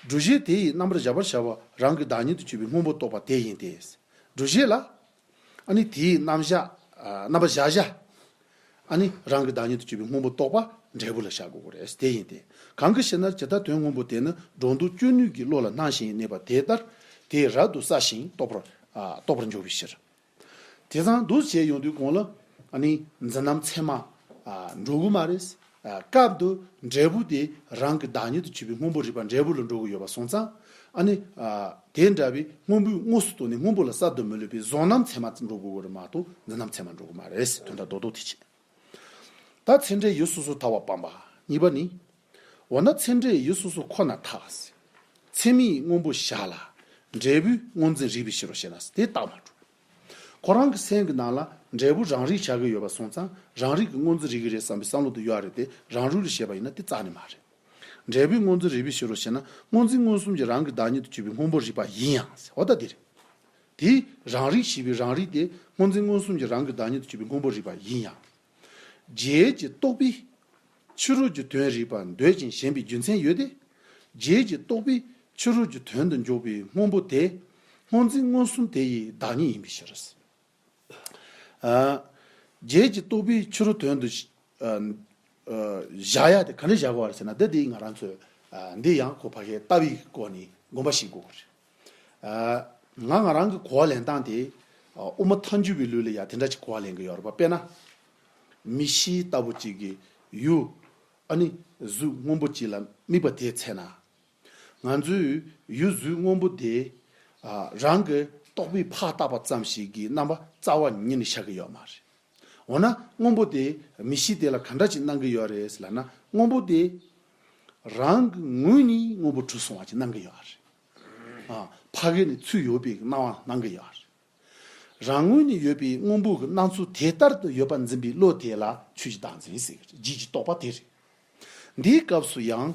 སྒྲུབ་བྱེད་དེ་ཡི་རྣམ་པར་གཞག་པར་བྱ་བ་རང་གི་བདག་ཉིད་དུ་གྱུར་པའི་སྔོན་པོ་རྟོགས་པ་དེ་ཡིན་ཏེ། སྒྲུབ་བྱེད་ལ། ཨ་ནི་དེའི་རྣམ་གཞག་ཨ། རྣམ་པར་གཞག་བྱ། ཨ་ནི་རང་གི་བདག་ཉིད་དུ་གྱུར་པའི་སྔོན་པོ་རྟོགས་པ་འབྲས་བུ་ལ་བཞག་དགོས་ཀྱི་རེད། དེ་ཡིན་ཏེ། གང་གི་ཕྱིར་ན་ཇི་ལྟར་དོན་སྔོན་པོ་དེ་ནི་སྒྲོ་འདོགས་གཅོད་ནུས་ཀྱི་བློ་ལ་སྣང་ཞིང་གནས་པ་དེ་ལྟར་དེ་རབ་ཏུ་གསལ་ཞིང་རྟོགས་པར། ཨ། རྟོགས་པར་འགྱུར་བའི་ཕྱིར། དེ་ཙང་འདུ་བྱེད་ཡོང་དུས་གོང་ལ་ཨ་ནི་འཛིན་རྣམ་ཚད་མ། ཨ། འགྲོ་གི་མ་རེད། ཨ། སྐབས་དུ་འབྲས་བུ་དེ་རང་གི་བདག་ཉིད་དུ་གྱུར་པའི་སྔོན་པོ་རིག་པ་འབྲས་བུ་ལ་འགྲོ་གི་ཡོད་པ་སོང་ཙང་། ཨ་ནི། ཨ། དེ་འདྲ་བའི་སྔོན་པོའི་དངོས་སུ་རྟོགས་ནས་སྔོན་པོ་ལ་གསར་དུ་མི་སླེབས་པའི་གཟུང་རྣམ་ཚད་མ་འགྲོ་དགོས་ཀྱི་རེད་མ་གཏོགས་འཛིན་རྣམ་ཚད་མ་འགྲོ་གི་མ་རེད། དོན་དག་རྡོག་རྡོག་དེ་བྱེད། ད་ཚད་འབྲས་ཡུལ་སོ་སོ་ཐལ་བ་སྤངས་པ། གཉིས་པ་ནི། འོ་ན་ཚད་འབྲས་ཡུལ་སོ་སོ་ཁོ་ན་ཐལ། ཚད་མའི་སྔོན་པོ་བཞག་ལ། འབྲས་བུའི་སྔོ་འཛིན་རིག་པའི་ཕྱིར་རོ་ཞེ་ན་དེ་རྟགས་མ་གྲུབ། ཁོ་རང་གི་སེམས་ཀྱི་ནང་ལ་འབྲས་བུ་རང་རིག་བྱ་གི་ཡོད་པ་སོང་ཙང་རང་རིག་གི་སྔོ་འཛིན་རིག་གི་རེད་བསམ་པའི་བསམ་བློ་དེ་ཡོད་རེད་དེ་རང་རིག་རེད་བཤད་པ་ཡིན་ན་དེ་རྩ་ནས་མ་རེད། འབྲས་བུའི་སྔོ་འཛིན་རིག་པའི་ཕྱིར་རོ་ཞེ་ན་སྔོ་འཛིན་མངོན་སུམ་གྱི་རང་གི་བདག་ཉིད་དུ་གྱུར་པའི་སྔོན་པོ་རིག་པ་ཡིན་ཡང་ཟེར་བ་ད་དེ་རེད། དེས་རང་རིག་ཞེས་པའི་རང་རིག་དེ་སྔོ་འཛིན་མངོན་སུམ་གྱི་རང་གི་བདག་ཉིད་དུ་གྱུར་པའི་སྔོན་པོ་རིག་པ་ཡིན་ཡང་། རྗེས་ཀྱི་རྟོག་པས་ཕྱི་རོལ་གྱི་དོན་རིག་པ་འདོད་ཅིང་ཞེན་པའི་རྒྱུ་མཚན་ཡོད་དེ། རྗེས་ཀྱི་རྟོག་པས་ཕྱི་རོལ་གྱི་དོན་དུ་འཇོག་པའི་སྔོན་པོ་དེ་སྔོ་འཛིན་མངོན་སུམ་དེ་ཡི་བདག་ཉིད་ཡིན་པའི་ཕྱིར། ཨ། རྗེས་ཀྱི་རྟོག་པས་ཕྱི་རོལ་དོན་དུ་ཨ། ཨ། བཞག་ཡ་དེ་ག་འདྲ་བཞག་དགོས་པ་རེད་ཟེར་ན་འདི་འདི་ང་རང་ཚོས་ཨ། འདི་ཡང་ཁོ་ཕ་གིའི་ལྟ་བའི་སྐོར་ནས་དགོངས་པ་བཞེས་དགོས་པ་རེད། ཨ། ང་ང་རང་གི་གོ་བ་ལེན་སྟངས་དེ་ཨ། དབུ་མ་ཐལ་འགྱུར་བའི་ལུགས་ལ་ཡ་དེ་འདྲ་ཅིག་གོ་བ་ལེན་གི་ཡོད་རེད་པ། དཔེར་ན། མིག་ཤེས་ལྟ་བུ་ཅིག་གིས་ཡུལ་ཨ་ནི་གཟུགས་སྔོན་པོ་ཅིག་ལ་དམིགས་པ་དེ་འཚལ་ན། ང་ཚོས་ཡུལ་གཟུགས་སྔོན་པོ་དེ་ཨ། རང་གི་རྟོག་པས་ཕར་བཏགས་པ་ཙམ་ཞིག་གི་རྣམ་པ་རྩ་བ་ཉིད་ནས་ཤར་གི་ཡོད་མ་རེད། འོ་ན་སྔོན་པོ་དེ་མི་ཤེས་དེ་ལ་ག་འདྲ་ཅིག་སྣང་གི་ཡོད་རེད་ཟེར་ལབ་ན། སྔོན་པོ་དེ་རང་གི་ངོས་ནས་སྔོན་པོ་གྲུབ་སོང་བ་ཅིག་སྣང་གི་ཡོད་རེད། ཨ། ཕ་གི་ནས་ཚུར་ཡོད་པའི་སྣང་བ་སྣང་གི་ཡོད་རེད། རང་ངོས་ནས་ཡོད་པའི་སྔོན་པོ་གི་སྣང་ཚུལ་དེ་ལྟར་དུ་ཡོད་པར་འཛིན་པའི་བློ་དེ་ལ་ཆོས་ཀྱི་བདག་འཛིན་ཟེར་གྱི་རེད། རྗེས་ཀྱི་རྟོག་པ་དེ་རེད། འདིའི་སྐབས་སུ་ཡང་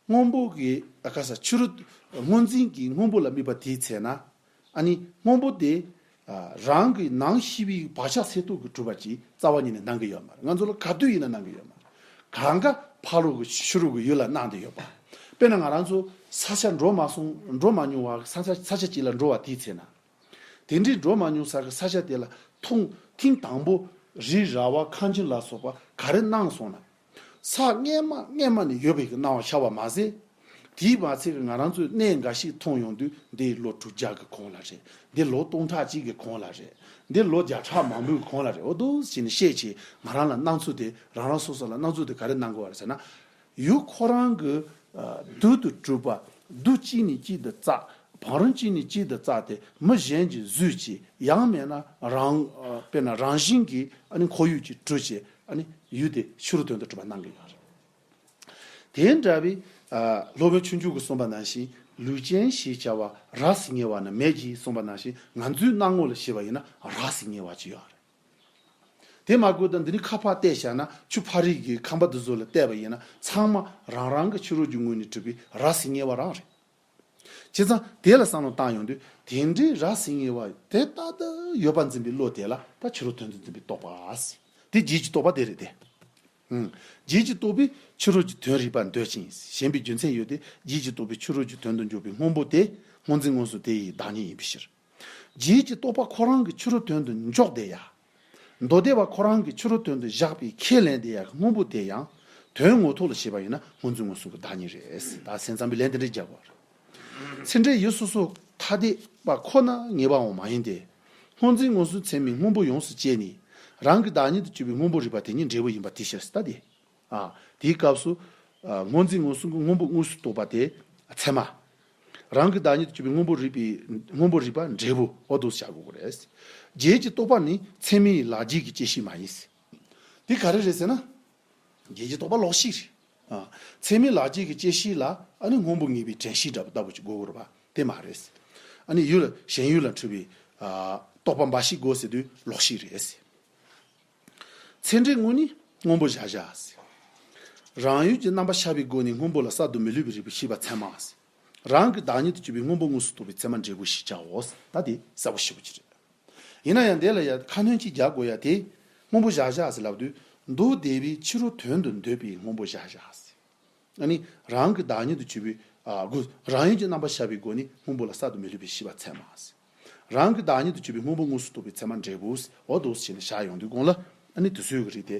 སྔོན་པོ་གི་ཨ་ཁ་ས་ཕྱི་རོལ་སྔོ་འཛིན་གྱི་སྔོན་པོ་ལ་དམིགས་པ་དེའི་ཚེ་ན། ཨ་ནི་སྔོན་པོ་དེ་ཨ་རང་གི་ནང་ཤེས་པའི་བག་ཆགས་གསལ་སྟོབས་ཀྱིས་གྲུབ་པ་ཅིག་རྩ་བ་ཉིད་ནས་སྣང་གི་ཡོད་མ་རེད། ང་ཚོ་ལ་ག་དུས་ཡིན་ན་སྣང་གི་ཡོད་མ་རེད། གང་ག་ཕ་རོལ་གྱི་ཕྱི་རོལ་གྱི་ཡུལ་ལ་སྣང་བསྡད་ཡོད་པ། དཔེར་ན་ང་རང་ཚོ་ས་ཆ་འགྲོ་མ་སོང་འགྲོ་མ་མྱོང་བ་ས་ཆ་ས་ཆ་ཅིག་ལ་འགྲོ་བ་དེའི་ཚེ་ན། དེ་འདྲའི་འགྲོ་མ་མྱོང་ས་གི་ས་ཆ་དེ་ལ་ཐུང་ཐིང་དང་པོ་རི་ར་བ་ཁང་ཁྱིམ་ལ་སོགས་པ་ག་རེ་སྣང་སོང་ན། ས་སྔས་མ་སྔས་མ་ནས་ཡོད་པའི་གི་སྣང་བ་ཤར་བ་མ་ཟད། དེའི་མ་ཚད་ཀྱི་ང་རང་ཚོས་གནས་འགའ་ཞིག་མཐོང་ཡོང་དུས། འདི་ལོ་དྲུག་བརྒྱ་གི་གོང་ལ་རེད། འདི་ལོ་སྟོང་ཕྲག་གཅིག་གི་གོང་ལ་རེད། འདི་ལོ་བརྒྱ་ཕྲག་མང་པོའི་གོང་ལ་རེད། འོ་འདུག་བྱས་ནས་བཤད་བྱས་ང་རང་ལ་སྣང་ཚུལ་དེ། རང་རང་སོ་སོ་ལ་སྣང་ཚུལ་དེ་ག་རེ་སྣང་གི་ཡོད་རེད་ཟེར་ན། ཡུལ་ཁོ་རང་གི་ཨ་རྡུལ་དུ་གྲུབ་པ། རྡུལ་གཅིག་ནས་གཅིག་ཏུ་བཙགས། བང་རིམ་གཅིག་ནས་གཅིག་ཏུ་བཙགས་ཏེ་མི་གཞན་གྱིས་བཟོས་བྱས། ཡང་མིན་ན་རང་ཨ་དཔེར་ན་རང་བཞིན་གྱིས་ཨ་ནི་ཁོར་ཡུག་ཅིག་གྲུབ་བྱས། ཨ་ནི་ཡུལ་དེ་ཕྱི་རོལ་དོན་དུ་གྲུབ་པ་སྣང་གི་ཡོད་རེད། དེ་འདྲ་བའི་ཨ་སློབ་དཔོན་ཆོས་འབྱུང་གིས་གསུངས་པ་ནང་བཞིན། ལུས་ཅན་ཞེས་བྱ་བ་རགས་སུ་ངེས་པ་ནི་མེད་ཅེས་གསུངས་པ་ནང་བཞིན། ང་ཚོའི་སྣང་ངོ་ལ་བྱས་པ་ཡིན་ན་རགས་སུ་ངེས་པ་ཅིག་ཡོད་རེད། དེ་མ་དགོས་ད་འདི་ནི་ཁ་ཕར་བལྟས་བཞག་ན། ཆུ་ཕ་རི་གི་ཁང་པ་འདི་ཚོ་ལ་བལྟས་པ་ཡིན་ན། ཚང་མ་རང་རང་གི་ཕྱི་རོལ་གྱི་ངོས་ནས་གྲུབ་པའི་རགས་སུ་ངེས་པ་རང་རེད། བྱས་ཙང་དེ་ལ་བསམ་བློ་བཏང་ཡོང་དུས། དེ་འདྲའི་རགས་སུ་ངེས་པ་དེ་ལྟར་དུ་ཡོད་པར་འཛིན་པའི་བློ་དེ་ལ་ད་ཕྱི་རོལ་དོན་དུ་འཛིན་པའི་རྟོག་པ་ཟེར། དེ་རྗེས་ཀྱི་རྟོག་པ་དེ་རེད་དེ། ཨང་། རྗེས་ཀྱི་རྟོག་པས་ཕྱི་རོལ་གྱི་དོན་རིག་པར་འདོད་ཅིང་ཞེན་པའི་རྒྱུ་མཚན་ཡོད་དེ། རྗེས་ཀྱི་རྟོག་པས་ཕྱི་རོལ་གྱི་དོན་དུ་འཇོག་པའི་སྔོན་པོ་དེ་སྔོ་འཛིན་མངོན་སུམ་དེ་ཡི་བདག་ཉིད་ཡིན་པའི་ཕྱིར། རྗེས་ཀྱི་རྟོག་པ་ཁོ་རང་གིས་ཕྱི་རོལ་དོན་དུ་འཇོག་བསྡད་ཡ། མདོ་སྡེ་པ་ཁོ་རང་གིས་ཕྱི་རོལ་དོན་དུ་བཞག་པའི་ཁས་ལེན་བསྡད་ཡ་གི་སྔོན་པོ་དེ་ཡང་དོན་ངོ་ཐོག་ལ་བྱས་པ་ཡིན་ན་སྔོ་འཛིན་མངོན་སུམ་གྱི་བདག་ཉིད་རེད། ད་སེམས་ཙམ་པའི་ལན་དེ་འདྲ་རྒྱག་དགོས་རེད། ཚད་འབྲས་ཡུལ་སོ་སོ་ཐ་དད་པ་ཁོ་ན་ངེས་པའང་མ་ཡིན་ཏེ། སྔོ་འཛིན་མངོན་སུམ་ཚད་མས་སྔོན་པོ་ཡོངས་སུ་བཅད་ནས། རང་གི་བདག་ཉིད་དུ་གྱུར་པའི་སྔོན་པོ་རིག་པ་དེ་ཉིད་འབྲས་བུ་ཡིན་པ་དེའི་ཕྱིར་ཟེར། ད་དེ། ཨ། དེའི་སྐབས་སུ། ཨ། སྔོ་འཛིན་མངོན་སུམ་གྱི་སྔོན་པོ་དངོས་སུ་རྟོགས་པ་དེ་ཚད་མ། རང་གི་བདག་ཉིད་དུ་གྱུར་པའི་སྔོན་པོ་རིག་པའི་སྔོན་པོ་རིག་པ་འབྲས་བུ། འོ་འདུག་སེ་བྱ་དགོས་ཀྱི་རེད། རྗེས་ཀྱི་རྟོག་པ་ནི་ཚད་མའི་ལག་རྗེས་ཀྱི་བཅད་ཤེས་མ་ཡིན། དེ་ག་རེ་རེད་ཟེར་ན། རྗེས་ཀྱི་རྟོག་པ་ལོག་ཤེས་རེད། ཨ། ཚད་མའི་ལག་རྗེས་ཀྱི་བཅད་ཤེས་ལ་ཨ་ནི་སྔོན་པོ་ངེས་པའི་དྲན་ཤེས་འདྲ་པོ་ལྟ་བུ་ཅིག་དགོས་ཀྱི་རེད་པ། དེ་མ་རེད། ཨ་ནི་ཡུལ་ཞེན་ཡུལ་ལ་འཁྲུལ་པའི་ཨ་རྟོག་པ་འབའ་ཞིག་དགོས་ཟེར་དུས་ལོག་ཤེས་རེད། ཚད་འབྲས་དངོས་ནི་སྔོན་པོ་བཞག་བཞག་ཟེར། རང་ཡུལ་གྱི་རྣམ་པ་ཤར་བའི་སྒོ་ནས་སྔོན་པོ་ལ་གསར་དུ་མི་སླུ་བའི་རིག་པ་ཤེས་པ་ཚད་མ་ཟེར། རང་གི་བདག་ཉིད་དུ་གྱུར་པའི་སྔོན་པོ་དངོས་སུ་རྟོགས་པའི་ཚད་མ་འབྲས་བུ་ཞེས་བྱའོ། ད་དེ་གསལ་པོ་ཞེ་པོ་ཅིག་རེད། ཡིན་ན་ཡང་འདི་ལ་ཡང་ཁ་སྣོན་གཅིག་རྒྱག་དགོས་ཡ་དེ། སྔོན་པོ་བཞག་བཞག་ཟེར་ལབ་དུས། མདོ་སྡེ་པའི་ཕྱི་རོལ་དོན་དུ་འདོད་པའི་སྔོན་པོ་བཞག་བཞག་ཟེར། ཨ་ནི་རང་གི་བདག་ཉིད་དུ་གྱུར་པའི་ཨ་སྒོ་རང་ཡུལ་གྱི་རྣམ་པ་ཤར་བའི་སྒོ་ནས་སྔོན་པོ་ལ་གསར་དུ་མི་སླུ་བའི་ཤེས་པ་ཚད་མ་ཟེར། རང་གི་བདག་ཉིད་དུ་གྱུར་པའི་སྔོན་པོ་དངོས་སུ་རྟོགས་པའི་ཚད་མ་འབྲས་བུ་ཟེར། འོ་འདུག་སེ་བྱས་ནས་བཞག་ཡོང་དུས་གོང་ལ་ཨ་ནི་དེ་ཚོའི་གི་རིགས་དེ།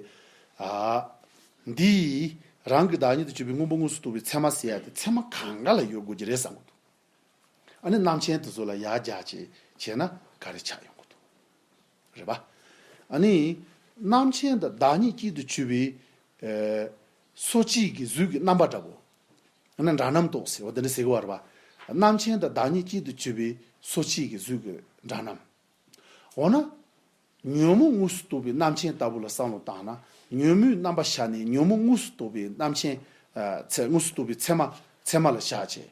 ཨ། འདི་ཡིས་རང་གི་བདག་ཉིད་དུ་གྱུར་པའི་སྔོན་པོ་དངོས་སུ་རྟོགས་པའི་ཚད་མ་ཟེར་ཡ་དེ་ཚད་མ་གང་ག་ལ་ཡོད་དགོས་ཀྱི་རེད་བསམ་གྱི་འདུག་ཨ་ནི་རྣམ་མཁྱེན་དེ་ཚོ་ལ་ཡར་རྒྱག་བྱས་བྱས་ན་ག་རེ་ཆགས་ཡོང་གི་འདུག་རེད་པ། ཨ་ནི་རྣམ་མཁྱེན་དང་བདག་ཉིད་གཅིག་ཏུ་གྱུར་པའི་ཨེ་སོ་སྐྱེའི་གི་གཟུགས་ཀྱི་རྣམ་པ་འདྲ་པོ། ཨ་ནི་འདྲ་རྣམ་རྟོགས་ཟེར་བ་དེ་འདྲ་ཟེར་གི་ཡོད་རེད་པ། རྣམ་མཁྱེན་དང་བདག་ཉིད་གཅིག་ཏུ་གྱུར་པའི་སོ་སྐྱེའི་གི་གཟུགས་ཀྱི་འདྲ་རྣམ། འོ་ན། ཉོན་མོངས་དངོས་སུ་རྟོགས་པའི་རྣམ་མཁྱེན་ལྟ་བུ་ལ་བསམ་བློ་བཏང་ན། ཉོན་མོངས་རྣམ་པ་ཤར་ནས་ཉོན་མོངས་དངོས་སུ་རྟོགས་པའི་རྣམ་མཁྱེན། ཨ་ཚད་དངོས་སུ་རྟོགས་པའི་ཚད་མ་ཚད་མ་ལ་བཞག་བྱས།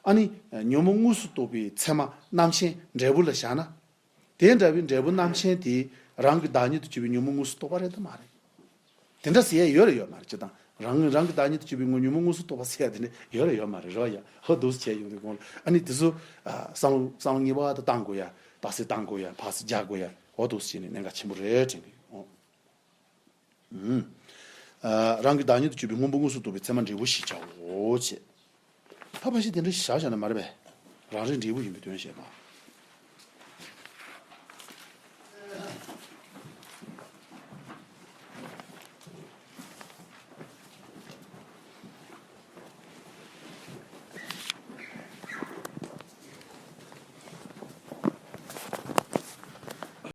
ཨ་ནི་ཉོན་མོངས་དངོས་སུ་རྟོགས་པའི་ཚད་མ་རྣམ་མཁྱེན་འབྲས་བུ་ལ་བཞག་ན། དེ་འདྲ་བའི་འབྲས་བུ་རྣམ་མཁྱེན་དེ་རང་གི་བདག་ཉིད་དུ་གྱུར་པའི་ཉོན་མོངས་དངོས་སུ་རྟོགས་པ་རེད་དམ་མ་རེད། དེ་འདྲ་ཟེར་ཡ་ཡོད་རེད་ཡོད་མ་རེད། སྤྱིར་བཏང་རང་རང་གི་བདག་ཉིད་དུ་གྱུར་པའི་ངོ་ཉོན་མོངས་དངོས་སུ་རྟོགས་པ་ཟེར་ཡ་དེ་འདྲ་ཡོད་རེད་ཡོད་མ་རེད། རེད་བ་ཡ། ཧོ་འདུག་སེ་བྱས་ཡོང་དུས་གོང་ལ་ཨ་ནི་དེ་ཚོ་ཨ་བསམ་བློ་བསམ་བློ་ངེས་པར་དུ་བཏང་དགོས་ཡ། བརྟག་དཔྱད་བཏང་དགོས་ཡ། ཕར་ཚུར་རྒྱག་དགོས་ཡ། ཧོ་འདུག་སེ་བྱས་ནས་གནད་འགག་ཆེན་པོ་རེད་དྲན་གི་ཡོད། ཨུམ། ཨ་རང་གི་བདག་ཉིད་དུ་གྱུར་པའི་སྔོན་པོ་དངོས་སུ་རྟོགས་པའི་ཚད་མ་འབྲས་བུ་ཞེས་བྱའོ་ཞེས། ད་ཕལ་ཆེར་དེ་འདྲ་བཞག་བཞག་ན་མ་རེད་པས། རང་རིག་འབྲས་བུ་ཡིན་པའི་དོན་བཤད་པ།